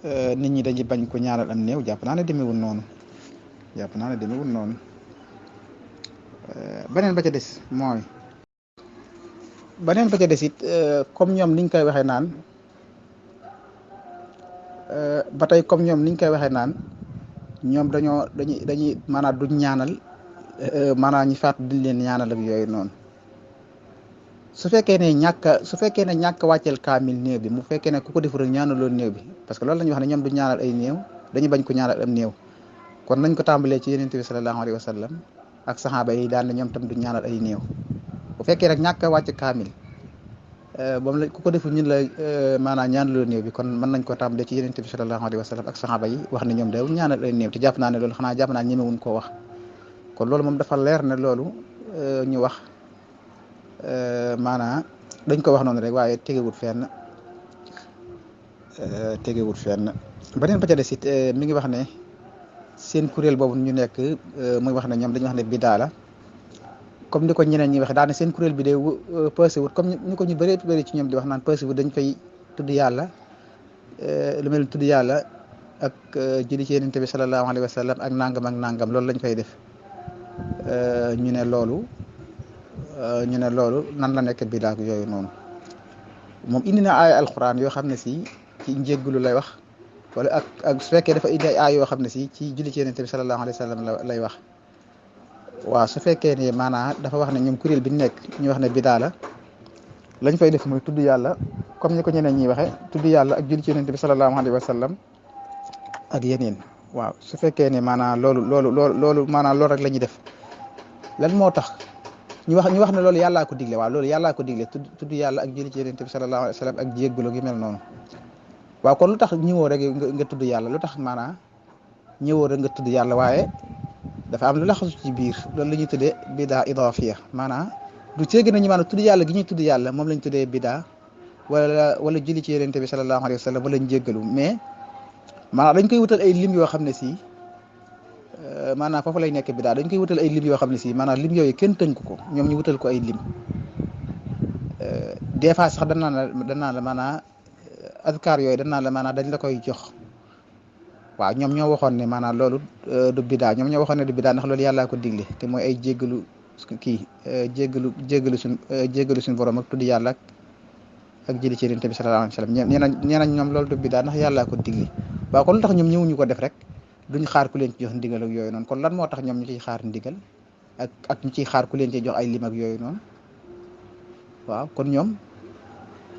nit ñi dañuy bañ ko ñaanal am néew jàpp naa ne demewul noonu beneen ba ca des mooy it comme ñoom niñ koy waxee naan ba tey comme ñoom niñ koy waxee naan ñoom dañuy maanaam duñ ñaanal maanaam ñi faatu duñ leen ñaanal ak yooyu noonu su fekkee ne ñàkk wàcceel kaamil néew bi mu fekkee ne ku ko deful rek ñaanaloo néew bi parce que loolu la ñuy wax ne ñoom du ñaanal ay néew dañu bañ ko ñaanal am néew kon nañ ko tàmbalee ci Yonent bi sallallahu alayhi wa sallam ak saxaaba yi daan na ñoom tam du ñaanal ay néew bu fekkee rek ñàkk a wàcc kaamil moom la ku ko deful ñun la maanaam ñaanaloo néew bi kon mën nañ ko tàmbalee ci Yonent bi sallallahu alayhi wa sallam ak saxaaba yi wax ne ñoom daw ñaanal ay néew te jàpp naa ne loolu xanaa jàpp naa ñemewuñ koo wax kon loolu moom dafa leer ne loolu ñu wax maanaam dañ ko wax noonu rek waaye tegewut fenn beneen ba ca des it mi ngi wax ne seen kuréel boobu ñu nekk muy wax ne ñoom dañuy wax ne bidaa la comme ni ko ñeneen ñi waxe daane seen kuréel bi de passé wut comme ñu ko ñu bëri ci ñoom di wax naan passé wut dañ fay tudd yàlla lu mel tudd yàlla ak julli ci Yonent bi sallallahu alayhi wa sallam ak nangam loolu lañ fay def ñu ne loolu nan la nekk bidaa ak yooyu noonu moom indi na ay alxuraan yoo xam ne si ci njéggulu lay wax wala ak su fekkee dafa indi ay yoo xam ne si ci julli ci Yonent bi sallallahu alayhi wa sallam lay wax waaw su fekkee ne maanaam dafa wax ne ñoom kuréel bi nekk ñu wax ne bidaa la lañ fay def mooy tudd yàlla comme ni ko ñeneen ñi waxe tudd yàlla ak julli ci Yonent bi sallallahu alayhi wa sallam ak yeneen waaw su fekkee ne maanaam loolu maanaam loolu rek la ñuy def lan moo tax ñu wax ne loolu yàllaa ko digle waaw loolu yàllaa ko digle tudd yàlla ak julli ci Yonent bi sallallahu alayhi wa sallam ak jéggalu gi mel noonu waaw kon lu tax ñëwoo rek nga tudd yàlla lu tax maanaam ñëwoo rek nga tudd yàlla waaye dafa am lu laxasu ci biir loolu la ñuy tuddee bidaa idaafiya maanaam du ceegi nañu maanaam tudd yàlla gi ñuy tudd yàlla moom lañ tuddee bidaa wala julli ci Yonent bi sallallahu alayhi wa sallam wala ñu jéggalu mais maanaam dañ koy wutal ay lim yoo xam ne si maanaam foofu lay nekk bidaa dañ koy wutal ay lim yoo xam ne si maanaam lim yooyu kenn tënk ko ñoom ñu wutal ko ay lim des fois sax dañ naan la maanaam azkar yooyu dañ naan la maanaam dañ la koy jox waaw ñoom ñoo waxoon ne maanaam loolu du bidaa ñoom ñoo waxoon ne du bidaa ndax loolu yàllaa ko digle te mooy ay jéggalu jéggalu suñu borom ak tudd yàlla ak julli ci Yonent bi sallallahu alayhi wa sallam nee nañ ñoom loolu du bidaa ndax yàllaa ko digle waaw kon lu tax ñoom ñëwuñu ko def rek duñ xaar ku leen ci jox ndigal ak yooyu noonu kon lan moo tax ñoom ñu ciy xaar ndigal ak ñu ciy xaar ku leen ci jox ay lim ak yooyu noonu waaw kon ñoom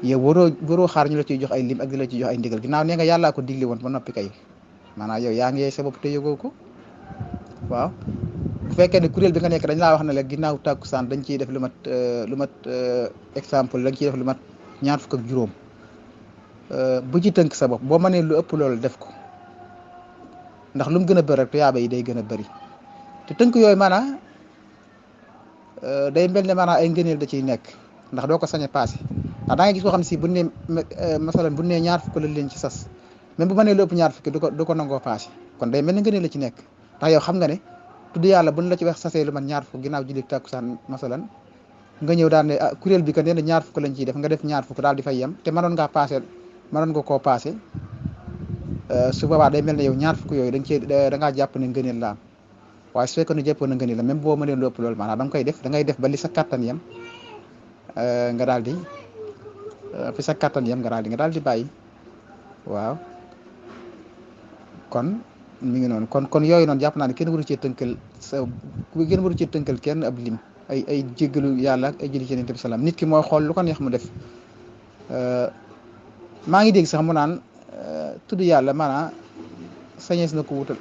yow waroo xaar ñu la ciy jox ay lim ak di la ciy jox ay ndigal ginnaaw nee nga yàllaa ko digle woon ba noppi kay maanaam yow yaa ngi yee sa bopp te yëgoo ko waaw bu fekkee ne kuréel bi nga nekk dañ laa wax ne la ginnaaw tàkkusaan dañ ciy def lu mat exemple dañ ciy def lu mat 20 ak juróom bu ci tënk sa bopp boo mënee lu ëpp loolu def ko ndax lu mu gën a bëri rek tuyaaba yi day gën a bëri te tënk yooyu maanaam day mel ne maanaam ay ngëneel da ciy nekk ndax doo ko sañ a paase ndax da ngay gis koo xam ne si bu ne masalan bu ne 20 la leen ci sas même bu mënee lu ëpp 20 du ko nangoo paase kon day mel ne ngëneel la ci nekk ndax yow xam nga ne tudd yàlla buñ la ci wax sasee lu man 20 ginnaaw julli takkusaan masalan nga ñëw daal ne kuréel bi que nee na 20 lañ ciy def nga def 20 daal di fay yem te mënoon nga koo paase su boobaa day mel ne yow 20 yooyu da ngaa jàpp ne ngëneel la am waaye su fekkee ne jàppoon na ngëneel la même boo mënee lu ëpp loolu maanaam da nga koy def da ngay def ba li sa kattan yem nga daal di fi sa kattan yem nga daal di bàyyi waaw kon mi ngi noonu kon yooyu noonu jàpp naa ne kenn waru cee tënkal kenn ab lim ay jéggalu yàlla ak ay julli ci Yonent bi salaam nit ki mooy xool lu ko neex mu def maa ngi dégg sax mu naan tudd yàlla maanaam sañees na ko wutal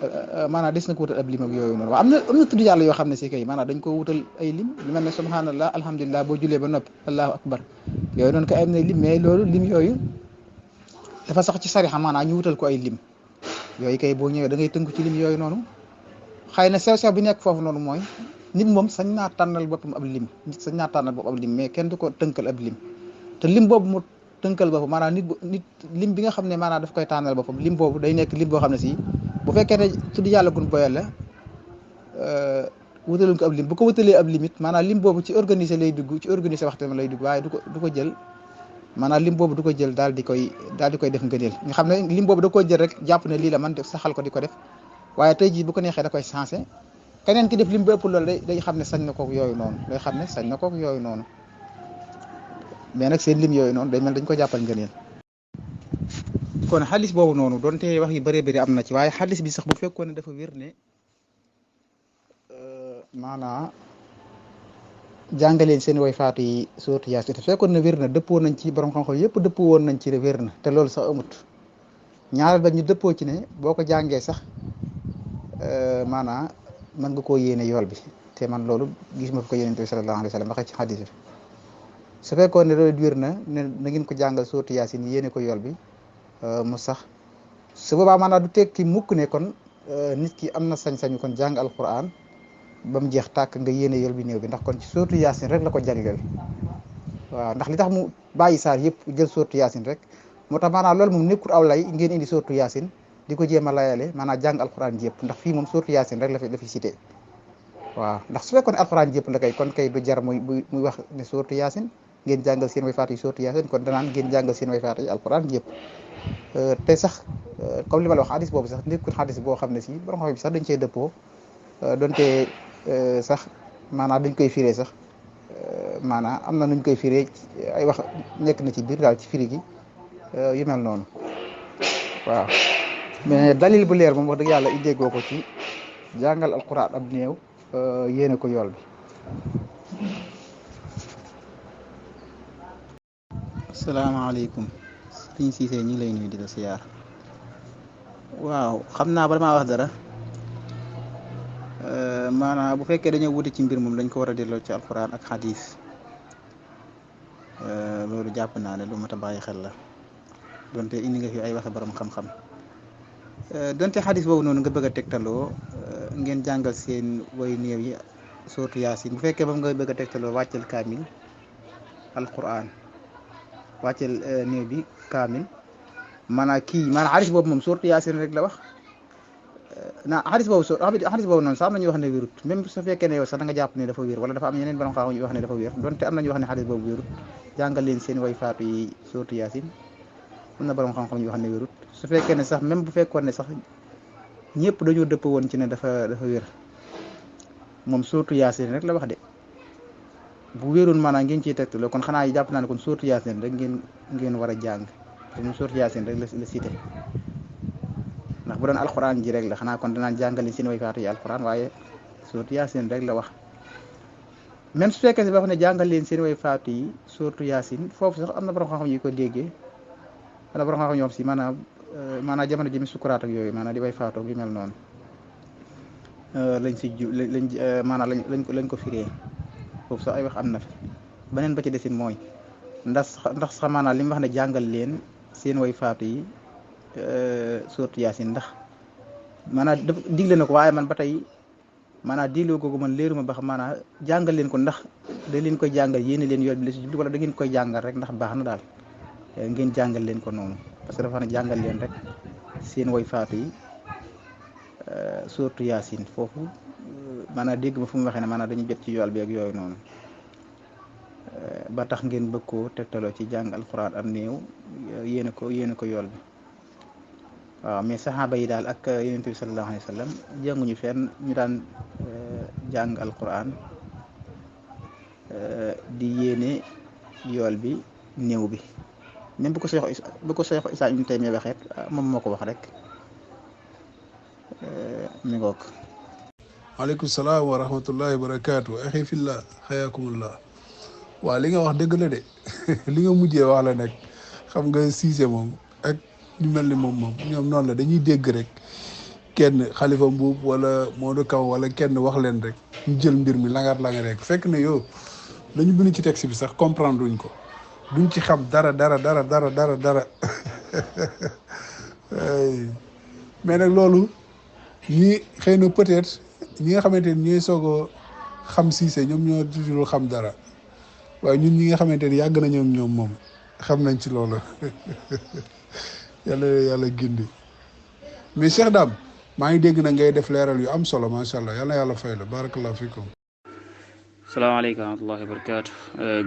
maanaam des na ko wutal ab lim ak yooyu noonu waaw am na tudd yàlla yoo xam ne si kay maanaam dañ ko wutal ay lim lu mel ne subhanallah alhamdulilah boo jullee ba noppi allahu akbar yooyu noonu kay am na lim mais loolu lim yooyu dafa sax ci sarixa maanaam ñu wutal ko ay lim yooyu kay boo ñëwee da ngay tënku ci lim yooyu noonu xëy na sew bi nekk foofu noonu mooy nit moom sañ naa tànnal boppam ab lim nit sañ naa tànnal boppam ab lim mais kenn du ko tënkal ab lim te lim boobu mu tënkal boppam maanaam nit lim bi nga xam ne maanaam daf koy tànnal boppam lim boobu day nekk lim boo xam ne si bu fekkee ne tudd yàlla gun boyal la wutaluñ ko ab lim bu ko wutalee ab limite maanaam lim boobu ci organiser lay dugg ci organiser waxtaan lay dugg waaye du ko jël maanaam lim boobu du ko jël daal di koy def ngëneel nga xam ne lim boobu da koy jël rek jàpp ne lii la man def saxal ko di ko def waaye tey jii bu ko neexee da koy sensé keneen ki def lim bu ëpp loolu day xam ne sañ na kook yooyu noonu day xam ne sañ na kook yooyu noonu mais nag seen lim yooyu noonu day mel dañ ko jàppal ngëneel kon xadis boobu noonu donte wax yi bëree bëri am na ci waaye xadis bi sax bu fekkoon ne dafa wér ne maanaa jàngaleen seen way faatu yi sourate Yaasin te fekkoon na wér na dëppoo nañ ci borom xam-xam yëpp dëppoo woon nañ ci wér na te loolu sax amut ñaareel ba ñu dëppoo ci ne boo ko jàngee sax maanaa mën nga koo yéene yool bi te man loolu gis ma ko yonent bi sallallahu alayhi wa sallam waxee ci xadis bi su fekkoon ne loolu wér na ne na ngeen ko jàngal sourate Yaasin yéene ko yool bi mu sax su boobaa maanaam du tekki mukk ne kon nit ki am na sañ-sañu kon jàng alquran ba mu jeex tàkk nga yéene yool bi néew bi ndax kon ci sourate Yaasin rek la ko jagleel waaw ndax li tax mu bàyyi saar yëpp jël sourate Yaasin rek moo tax maanaam loolu moom nekkul aw lay ngeen indi sourate Yaasin di ko jéem a layale maanaam jàng alquran yëpp ndax fii moom sourate Yaasin rek la fi cité waaw ndax su fekkoon ne alquran yëpp la kay kon kay du jar muy wax ne sourate Yaasin ngeen jàngal seen way faatu yi sourate Yaasin kon danaan ngeen jàngal seen way faatu yi alquran yëpp te sax comme li ma la wax xadis boobu sax nekkul xadis boo xam ne si borom xam bi sax dañ cee dëppoo donte sax maanaam dañ koy firee sax maanaam am na nuñ koy firee ay wax nekk na ci biir daal ci firi gi yu mel noonu waaw mais dalil bu leer moom wax dëgg yàlla idéegoo ko ci jàngal alquran ab néew yéene ko yool bi asalaamaaleykum sëriñ Cissé ñu ngi lay nuyu di la siyaar waaw xam naa bala maa wax dara maanaam bu fekkee dañoo wuti ci mbir moom dañ ko war a delloo ci alquran ak xadis loolu jàpp naa ne lu mat a bàyyi xel la donte indi nga fi ay waxe borom xam-xam donte xadis boobu noonu nga bëgg a tegtaloo ngeen jàngal seen way néew yi sourate Yaasin bu fekkee moom nga bëgg a tegtaloo wàccel kaamil alquran wàccel néew bi kaamil maanaam xadis boobu moom sourate Yaasin rek la wax xadis boobu noonu sax am nañu wax ne wérut même su fekkee ne yow sax da nga jàpp ne dafa wér wala dafa am yeneen borom xam yu wax ne dafa wér donte am nañu wax ne xadis boobu wérut jàngal leen seen way faatu yi sourate Yaasin am na borom xam-xam yu wax ne wérut su fekkee ne sax même bu fekkoon ne sax ñëpp dañoo dëpp woon ci ne dafa wér moom sourate Yaasin rek la wax de bu wéroon maanaam ngeen ciy tegtaloo kon xanaa jàpp naa ne kon sourate Yaasin rek ngeen war a jàng te moom sourate Yaasin rek la cité ndax bu doon alquran ji rek la xanaa kon danaan jàngale seen way faatu yi alquran waaye sourate Yaasin rek la wax même su fekkee si ba wax ne jàngal leen seen way faatu yi sourate Yaasin foofu sax am na borom xam-xam yu ko déggee am na borom xam-xam ñoom si maanaam jamono ji mi sukuraat ak yooyu maanaam di way faatu yu mel noonu lañ ko firee foofu sax ay wax am na fi beneen ba ci desin mooy ndax sax maanaam li mu wax ne jàngal leen seen way faatu yi sourate Yaasin ndax maanaam dafa digle na ko waaye man ba tey maanaam digloo googu man leeruma ba xam maanaam jàngal leen ko ndax da leen koy jàngal yéene leen yool bi la si jublu wala da ngeen koy jàngal rek ndax baax na daal ngeen jàngal leen ko noonu parce que dafa ne jàngal leen rek seen way faatu yi sourate Yaasin foofu maanaam dégg ma fu mu waxee ne maanaam dañuy jot ci yool bi ak yooyu noonu ba tax ngeen bëgg koo tegtaloo ci jàng alquran am néew yéene ko yool bi waaw mais saxaaba yi daal ak yonent bi sallallahu alayhi wa sallam jànguñu fenn ñu daan jàng alquran di yéene yool bi néew bi même bu ko Cheikh Islam Ibn Taymiyya waxeet moom moo ko wax rek mi ngoog.
waaleykum salaam wa rahmatullahi wa barakaatu axi fillah xayaakumullah waaw li nga wax dëgg la de li nga mujjee wax la nag xam nga Cissé moom ak ñu mel ni moom ñoom noonu la dañuy dégg rek kenn Xalifa Mbuub wala Modou Kaw wala kenn wax leen rek ñu jël mbir mi langar rek fekk ne yow lañu bind ci texte bi sax comprendre duñ ko duñ ci xam dara mais nag loolu ñii xëy na peut-être ñi nga xamante ni ñooy soog a xam Cissé ñoom ñoo toujours xam dara waaye ñun ñi nga xamante ni yàgg na ñoom moom xam nañ ci loolu yàlla gindi mais Cheikh Dame maa ngi dégg na ngay def leeral yu am solo macha allah yàlla fay la barakallahu fikum
salaamaaleykum wa rahmatullahi wa barakaatu.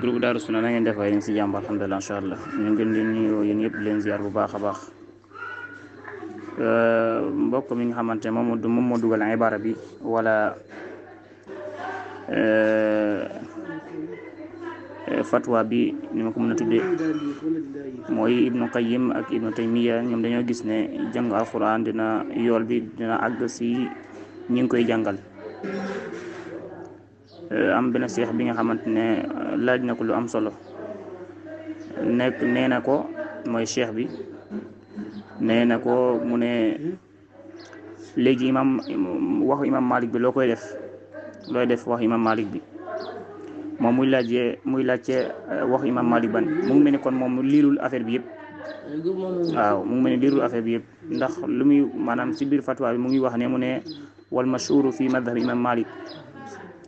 Groupe Daaru Sunna na ngeen def waaye ñu ngi si jàmm alhamdulilah incha allah ñu ngi leen di nuyu yéen yëpp di leen ziar bu baax a baax. mbokk mi nga xamante ne moom moo dugal ibaara bi wala fatwa bi ni ma ko mën a tuddee mooy Ibnu Qayyim ak Ibnu Taymiya ñoom dañoo gis ne jàng alquran dina yool bi dina àgg si ñi ngi koy jàngal. am benn seex bi nga xamante ne laaj na ko lu am solo nee na ko mooy cheikh bi nee na ko mu ne léegi waxu imam Malik bi loo koy def looy def wax imam Malik bi moom muy laajte wax imam Malik ban mu ngi mel ni kon moom liirul affaire bi yëpp waaw mu ngi mel ni liirul affaire bi yëpp ndax lu muy maanaam si biir fatwa bi mu ngi wax ne mu ne wal mashhuru fi madhhab imam Malik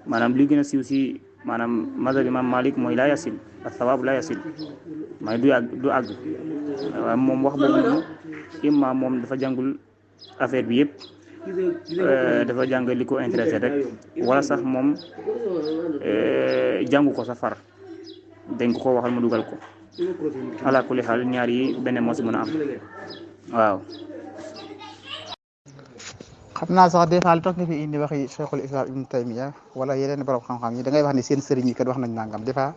maanaam li gën a siiw si maanaam madhhab imam Malik mooy laa yasil as-sawaab laa yasil mooy du àgg waaw moom wax boobu imam moom dafa jàngul affaire bi yëpp dafa jàng li ko intéressé rek wala sax moom jàngu ko sa far dañ ko waxal mu dugal ko ala kulli xaal ñaar yi benn moo si mën a am waaw.
xam naa sax des fois lu tax nga fi indi waxi Cheikhul Islam Ibn Taymiya wala yeneen borom xam-xam yi da ngay wax ni seen sëriñ yi kat wax nañ nangam des fois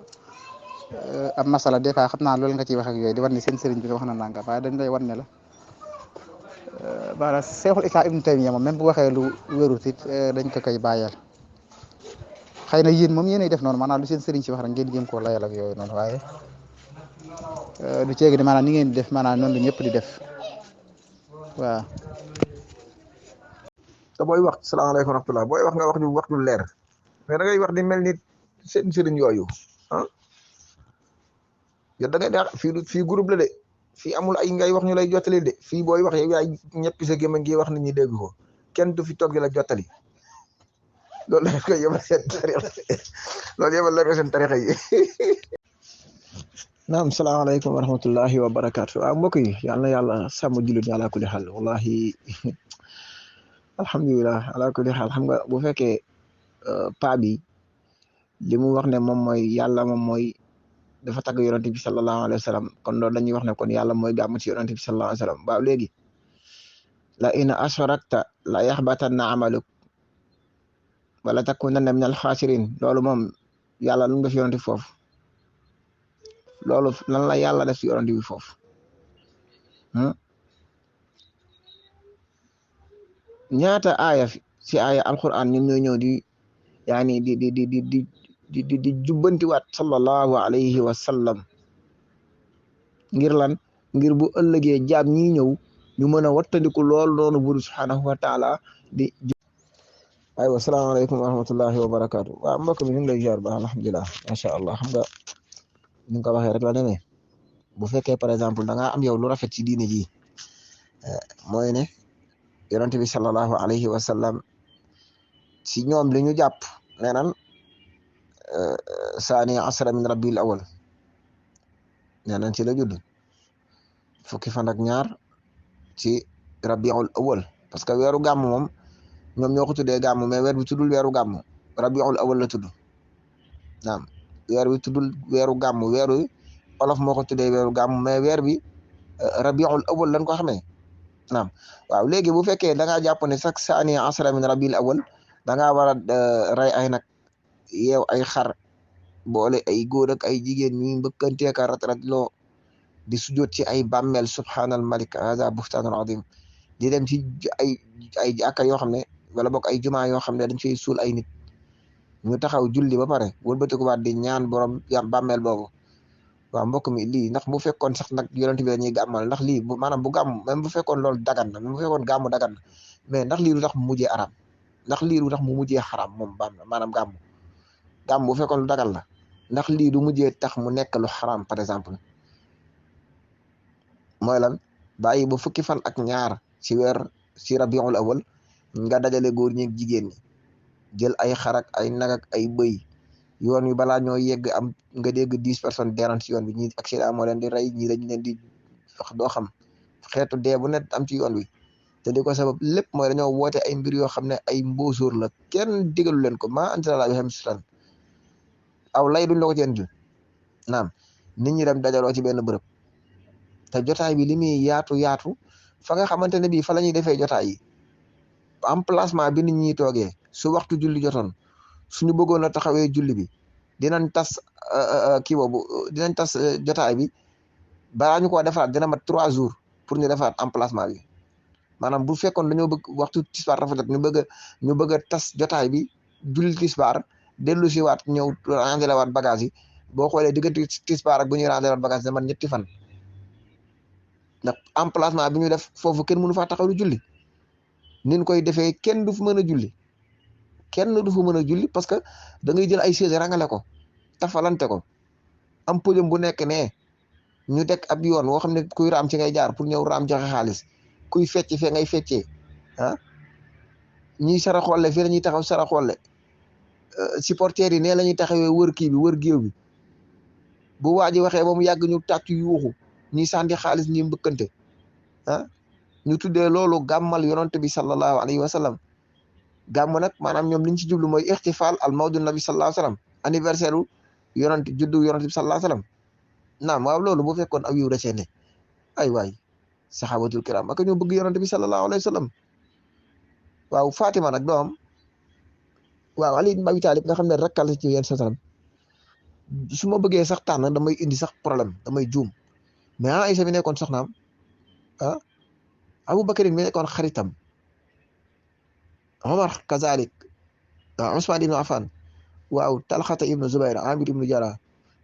am masala des fois xam naa loolu nga ciy wax ak yooyu di war ni seen sëriñ bi wax na nangam waaye dañ lay wan ne la maanaam Cheikhul Islam Ibn Taymiya moom même bu waxee lu wérut it dañ ko koy bàyyeel xëy na yéen moom yéenay def noonu maanaam lu seen sëriñ si wax rek ngeen jéem koo layal ak yooyu noonu waaye du ceegi ni maanaam ni ngeen di def maanaam noonu la ñëpp di def waaw.
te booy wax salaamaaleykum wa rahmatulah booy wax nga wax ju leer mais da ngay wax di mel ni seen sëriñ yooyu ah yow da ngay fii groupe la de fii amul ay ngay wax ñu lay jottali de fii booy wax yow yaay ñëpp sa gémmañ gi wax nit ñi dégg ko kenn du fi toog di la jottali loolu la koy yebal seen tarixa loolu yebal la ko seen tarixa yi. naam salaamaaleykum wa rahmatullahi wa barakaatu waaw mbokk yi yal na yàlla sàmm jullit ala kulli xaal wallahi alhamdulilah ala kulli xaal xam nga bu fekkee paa bi li mu wax ne moom mooy yàlla moom mooy dafa tagg yonent bi sallallahu alayhi wa sallam kon loolu dañuy wax ne kon yàlla mooy gàmm ci yonent bi sallallahu alayhi wa sallam waaw léegi la in asharakta la yaxbatanna amaluk wala takunanna min alxaasirin loolu moom yàlla lu mu def yonent bi foofu loolu lan la yàlla def ci yonent bi foofu ñaata aaya ci aaya alquran ñun ñoo ñëw di yaani di jubbantiwaat sallallahu alayhi wa sallam ngir lan ngir bu ëllëgee jaam ñi ñëw ñu mën a wattandiku lool noonu bur subhanahu wa taala di aywa salaamaaleykum wa rahmatullahi wa barakaatu waaw mbokk mi ñu ngi lay ziar ba alhamdulilah macha allah xam nga ni nga ko waxee rek la demee bu fekkee par exemple da ngaa am yow lu rafet ci diine ji mooy ne yonent bi sallallahu alayhi wa sallam si ñoom li ñu jàpp nee nan saani asra min rabbil awal nee nan ci la judd fukki fan ak ñaar ci rabiul awal parce que weeru gàmm moom ñoom ñoo ko tuddee gàmm mais weer bi tuddul weeru gàmm rabiul awal la tudd naam weer bi tuddul weeru gàmm weeru olof moo ko tuddee weeru gàmm mais weer bi rabiul awal lañ ko xamee naam waaw léegi bu fekkee da ngaa jàpp ne sax saani asra min rabiul awal da ngaa war a rey ay nag yeew ay xar boole ay góor ak ay jigéen ñuy mbëkkanteeka rat loo di sujjoot ci ay bàmmeel subhaanal malik hada buhtaanul azim di dem ci ay jàkka yoo xam ne wala bokk ay jumaa yoo xam ne dañ fay suul ay nit ñu taxaw julli ba pare wëlbatiku waat di ñaan borom bàmmeel boobu waaw mbokk mi lii ndax bu fekkoon sax nag yonent bi dañuy gàmmal ndax lii maanaam bu gàmm même bu fekkoon loolu dagan na même bu fekkoon gàmmu dagan na mais ndax lii lu tax mu mujjee aram ndax lii lu tax mu mujjee xaram moom maanaam gàmm bu fekkoon lu dagan la ndax lii du mujjee tax mu nekk lu xaram par exemple mooy lan bàyyi ba fukki fan ak ñaar ci weer ci rabiul awal nga dajale góor ñi ak jigéen ñi jël ay xarak ay nag ak ay bëy yoon wi balaa ñoo yegg am nga dégg 10 personnes deeran ci yoon bi ñi accident moo leen di rey ñi dañ leen di wax doo xam xeetu dee bu net am ci yoon wi te di ko sabab lépp mooy dañoo woote ay mbir yoo xam ne ay mbóosóor la kenn digalu leen ko maa anzala bi xam sutan aw lay duñ la ko ci indil naam nit ñi dem dajaloo ci benn bërëb te jotaay bi li muy yaatu yaatu fa nga xamante ne bii fa la ñuy defee jotaay yi emplacement bi nit ñi toogee su waxtu julli jotoon suñu bëggoon a taxawee julli bi dinañ tas kii boobu dinañ tas jotaay bi balaa ñu ko defaat dina mat 3 jours pour ñu defaat emplacement bi maanaam bu fekkoon dañoo bëgg waxtu tisbaar dafa jot ñu bëgg a tas jotaay bi julli tisbaar dellu si waat ñëw rangé waat bagage yi boo xoolee diggante tisbaar ak bu ñuy rangé waat bagage dina mat 2 fan ndax emplacement bi ñu def foofu kenn mënu faa taxaw lu julli nin koy defee kenn du fu mën a julli kenn du fu mën a julli parce que da ngay jël ay chaise rangale ko tafalante ko am podium bu nekk ne ñu teg ab yoon woo xam ne kuy raam ci ngay jaar pour ñëw raam joxe xaalis kuy fecc fee ngay feccee ah ñiy sara xolle fii la ñuy taxaw sara xolle supporters yi nee la ñuy taxawee wër kii bi wër géew bi bu waa ji waxee ba mu yàgg ñu tàcc yuuxu ñi sànni xaalis ñi mbëkkante ah ñu tuddee loolu gàmmal yonante bi sallallahu alayhi wa sallam gàmm nag maanaam ñoom liñ ci jublu mooy ixtifaal al mawdu nabi sallallahu alayhi wa sallam anniversaire u yonante juddu yonante bi sallallahu alayhi wa sallam naam waaw loolu bu fekkoon aw yiw da cee ne ay waay saxaabatul kiram ak ñoo bëgg yonante bi sallallahu alayhi wa sallam waaw Fatima nag doom waaw Ali ibn Abi Talib nga xam ne rakkal ci yéen sa sallam su ma bëggee sax tànn damay indi sax problème damay juum mais Aïcha mi nekkoon soxnaam ah Aboubacar mi nekkoon xaritam Omar kazalik Ousmane ibnu Affan waaw Talxata ibnu Zubayr Amir ibnu Jara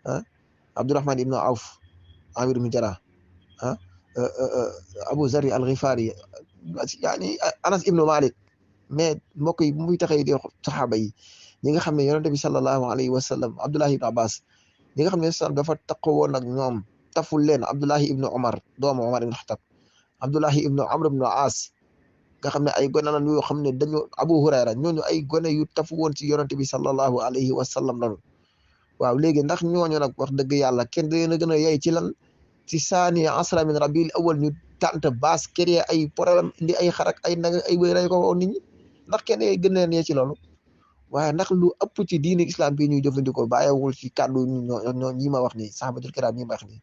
ah Abdurahman ibnu Awf Amir ibnu Jara ah Abu Zari al-Ghifari yaani Anas ibnu Malik mais mbokk yi bu muy taxee di saxaaba yi ñi nga xam ne yonente bi sallallahu alayhi wa sallam Abdullahi ibnu Abbas ñi nga xam ne sallam dafa taqowoon ak ñoom taful leen Abdullahi ibnu Omar doomu Omar ibnu Xatab Abdullahi ibnu Amr ibnu As nga xam ne ay gone lan yoo xam ne dañu Abu Hurayra ñooñu ay gone yu tafu woon ci yonente bi sallallahu alayhi wa sallam lanu waaw léegi ndax ñooñu nag wax dëgg yàlla kenn dina gën a yey ci lan ci saani asra min rabiul awal ñu tànt baas créer ay problème indi ay xarak ay nag ay wéy ray ko woon nit ñi ndax kenn gën leen yee ci loolu waaye ndax lu ëpp ci diini islam bi ñuy jëfandikoo bàyyiwul ci kàddu ñoo ñi ma wax ni sahabatul kiram ñi ma wax ni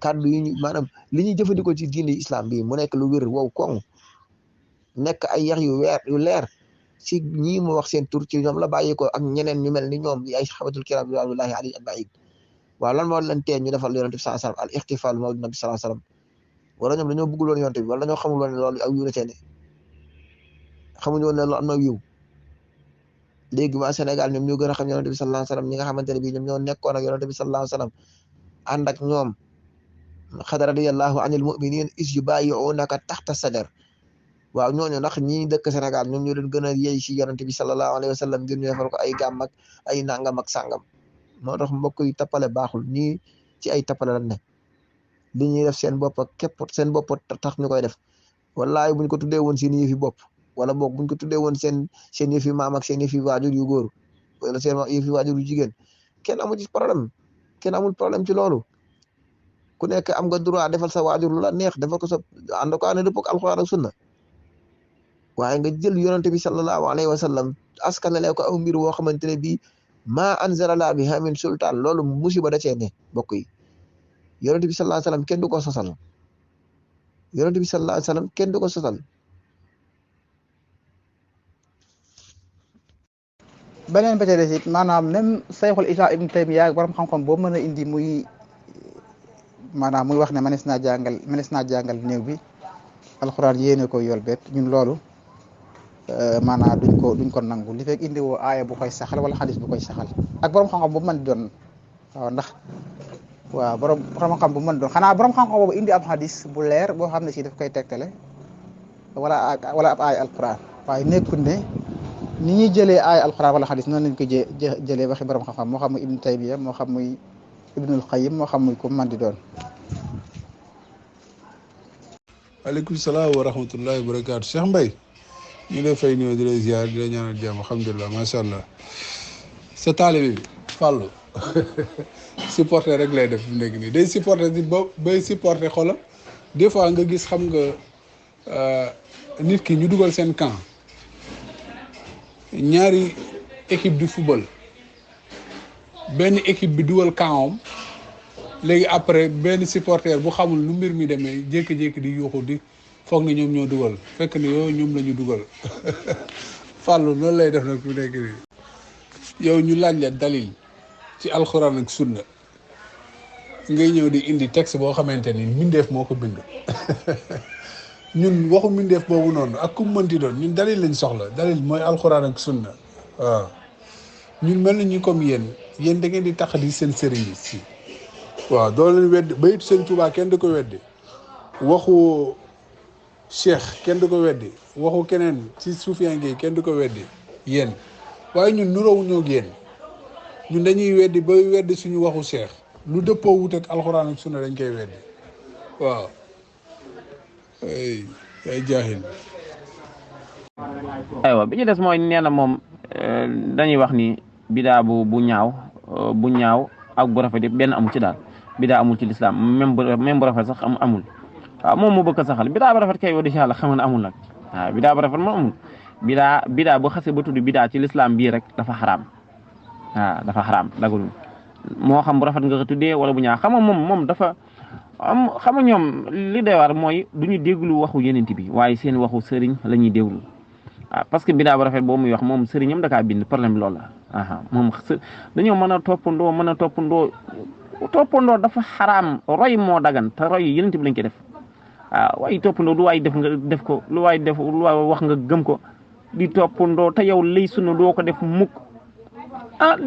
kàddu yi ñu maanaam li ñuy jëfandikoo ci diini islam bi mu nekk lu wér wow koŋ nekk ay yax yu leer ci ñii mu wax seen tur ci ñoom la bàyyi ko ak ñeneen ñu mel ni ñoom ay sahabatul kiram ridwanullahi alayhim ajmain waaw lan moo leen tee ñu defal yonent bi sallallahu alayhi wasallam al ixtifal mawlid nabi sallallahu alayhi wasallam wala ñoom dañoo bëggul woon yonent bi wala dañoo xamul woon ne loolu aw yiw la tee ne xamuñu woon ne loolu am na yiw léegi waa Sénégal ñoom ñoo gën a xam yonent bi sallallahu alayhi wasallam ñi nga xamante ne bii ñoom ñoo nekkoon ak yonent bi sallallahu alayhi wasallam ànd ak ñoom xad radiyallahu anil mu'minin is yubayi'unaka taxta sadar waaw ñooñu ndax ñi dëkk Sénégal ñoom ñoo leen gën a yey ci yonent bi sallallahu alayhi wasallam ngir ñu defal ko ay gàmm ak ay nangam ak sàngam moo tax mbokk yi tappale baaxul ñii ci ay tappale lan ne li ñuy def seen bopp képp seen bopp tax ñu koy def wallahi buñ ko tuddee woon seen yëfi bopp wala boog buñ ko tuddee woon seen yëfi maam ak seen yëfi waajur yu góor wala seen yëfi waajur yu jigéen kenn amul ci problème kenn amul problème ci loolu ku nekk am nga droit defal sa waajur lu la neex defal ko sa ànd ko ne dëppoo ak alxuraan ak sunna waaye nga jël yonente bi sallallahu alayhi wa sallam askanale ko aw mbir woo xamante ne bii maa anzalala biha min sultaan loolu musiba da cee ne mbokk yi yonente bi sallallahu alayhi wa sallam kenn du ko sosal yonente bi sallallahu alayhi wa sallam kenn du ko sosal
beneen ba ca des it maanaam même sayxul islam ibn taymiya borom xam-xam boo mën a indi muy maanaam muy wax ne manes naa jàngal néew bi alxuraan yéene ko yool bet ñun loolu maanaam duñ ko nangu li fekk indi woo aaya bu koy saxal wala xadis bu koy saxal ak borom xam-xam bu mën di doon waaw ndax waaw borom xam-xam bu mën doon xanaa borom xam-xam boobu indi ab xadis bu leer boo xam ne si daf koy tegtale wala ab aaya alxuraan waaye nekkul ne ni ñuy jëlee aaya alxuraan wala xadis noonu lañ ko jëlee waxi borom xam-xam moo xam muy ibnu taymiya moo xam muy ibnul qayyim moo xam muy ku mën di doon.
aleykum salaam wa rahmatullahi wa barakaatu Cheikh Mbaye ñu lay fay nuyoo di lay ziar di lay ñaanal jàmm alhamdulilah macha allah sa taalibe bi Fallou supporter rek lay def fi mu nekk nii day supporter di ba bay supporter xolam des fois nga gis xam nga nit ki ñu dugal seen camp ñaari équipe du football benn équipe bi dugal kaawam léegi après benn supporter bu xamul nu mbir mi demee jékki-jékki di yuuxu di foog ne ñoom ñoo dugal fekk ne yow ñoom la ñu dugal Fallou loolu lay def nag fi nekk nii yow ñu laaj la dalil ci alxuraan ak sunna ngay ñëw di indi texte boo xamante ni mbindeef moo ko bind ñun waxu mbindeef boobu noonu ak ku mënti doon ñun dalil lañ soxla dalil mooy alxuraan ak sunna waaw ñun mel na ñu comme yéen da ngeen di tax di seen sëriñ yi si waaw doo leen weddi bayit sëñ Tuubaa kenn du ko weddi waxu cheikh kenn du ko weddi waxu keneen ci suufiyanke yi kenn du ko weddi yéen waaye ñun nuróowu ñoo yéen ñun dañuy weddi ba weddi suñu waxu cheikh lu dëppoo wut ak alxuraan ak sunna dañ koy weddi waaw ay jaahil
aywa bi ñu des mooy nee na moom dañuy wax ni bidaa bu ñaaw ak bu rafet yëpp benn amul ci daal bidaa amul ci lislaam même bu rafet sax amul waaw moom mu bëgg a saxal bidaa bu rafet kay wax dëgg yàlla xam ne amul nag waaw bidaa bu rafet moom amul bidaa bu xasee ba tudd bidaa ci lislaam bii rek dafa xaraam waaw dafa xaraam dagul moo xam bu rafet nga ko tuddee wala bu ñaaw xam nga moom dafa xam nga ñoom li doy war mooy du ñu déglu waxu yenent bi waaye seen waxu sëriñ la ñuy déglu waaw parce que bidaa bu rafet boobu muy wax moom sëriñam da kaa bind problème bi loolu la moom dañoo mën a toppandoo dafa xaraam roy moo dagan te roy yenent bi lañ koy def waaw waaye toppandoo lu waay def nga def ko lu waay wax nga gëm ko di toppandoo te yow liy sunna doo ko def mukk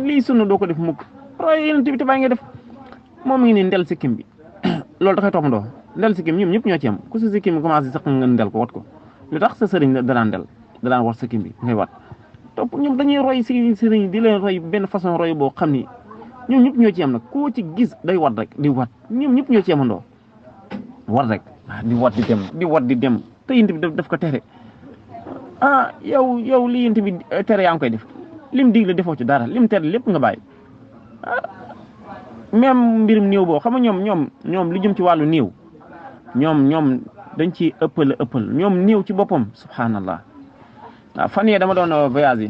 liy sunna doo ko def mukk roy yenent bi te bàyyi nga def moom ngi ni ndel sikkim bi loolu da koy toppandoo ndel sikkim ñoom ñëpp ñoo ci am ku sa sikkim bi commencé sax nga ndel ko wat ko lu tax sa sëriñ danaan wat sikkim bi ngay wat topp ñoom dañuy roy si sëriñ di leen roy benn façon roy boo xam ni ñoom ñëpp ñoo ci am nag koo ci gis day wat rek di wat ñoom ñëpp ñoo ci amandoo wat rek di wat di dem te yent bi daf ko tere yow li yent bi tere yaa ngi koy def lim digle defoo ci dara lim tere lépp nga bàyyi même mbirum néew boo xam nga ñoom lu jëm ci wàllu néew ñoom dañ ci ëppal ñoom néew ci boppam subhanallah fan yee dama doon voyage yi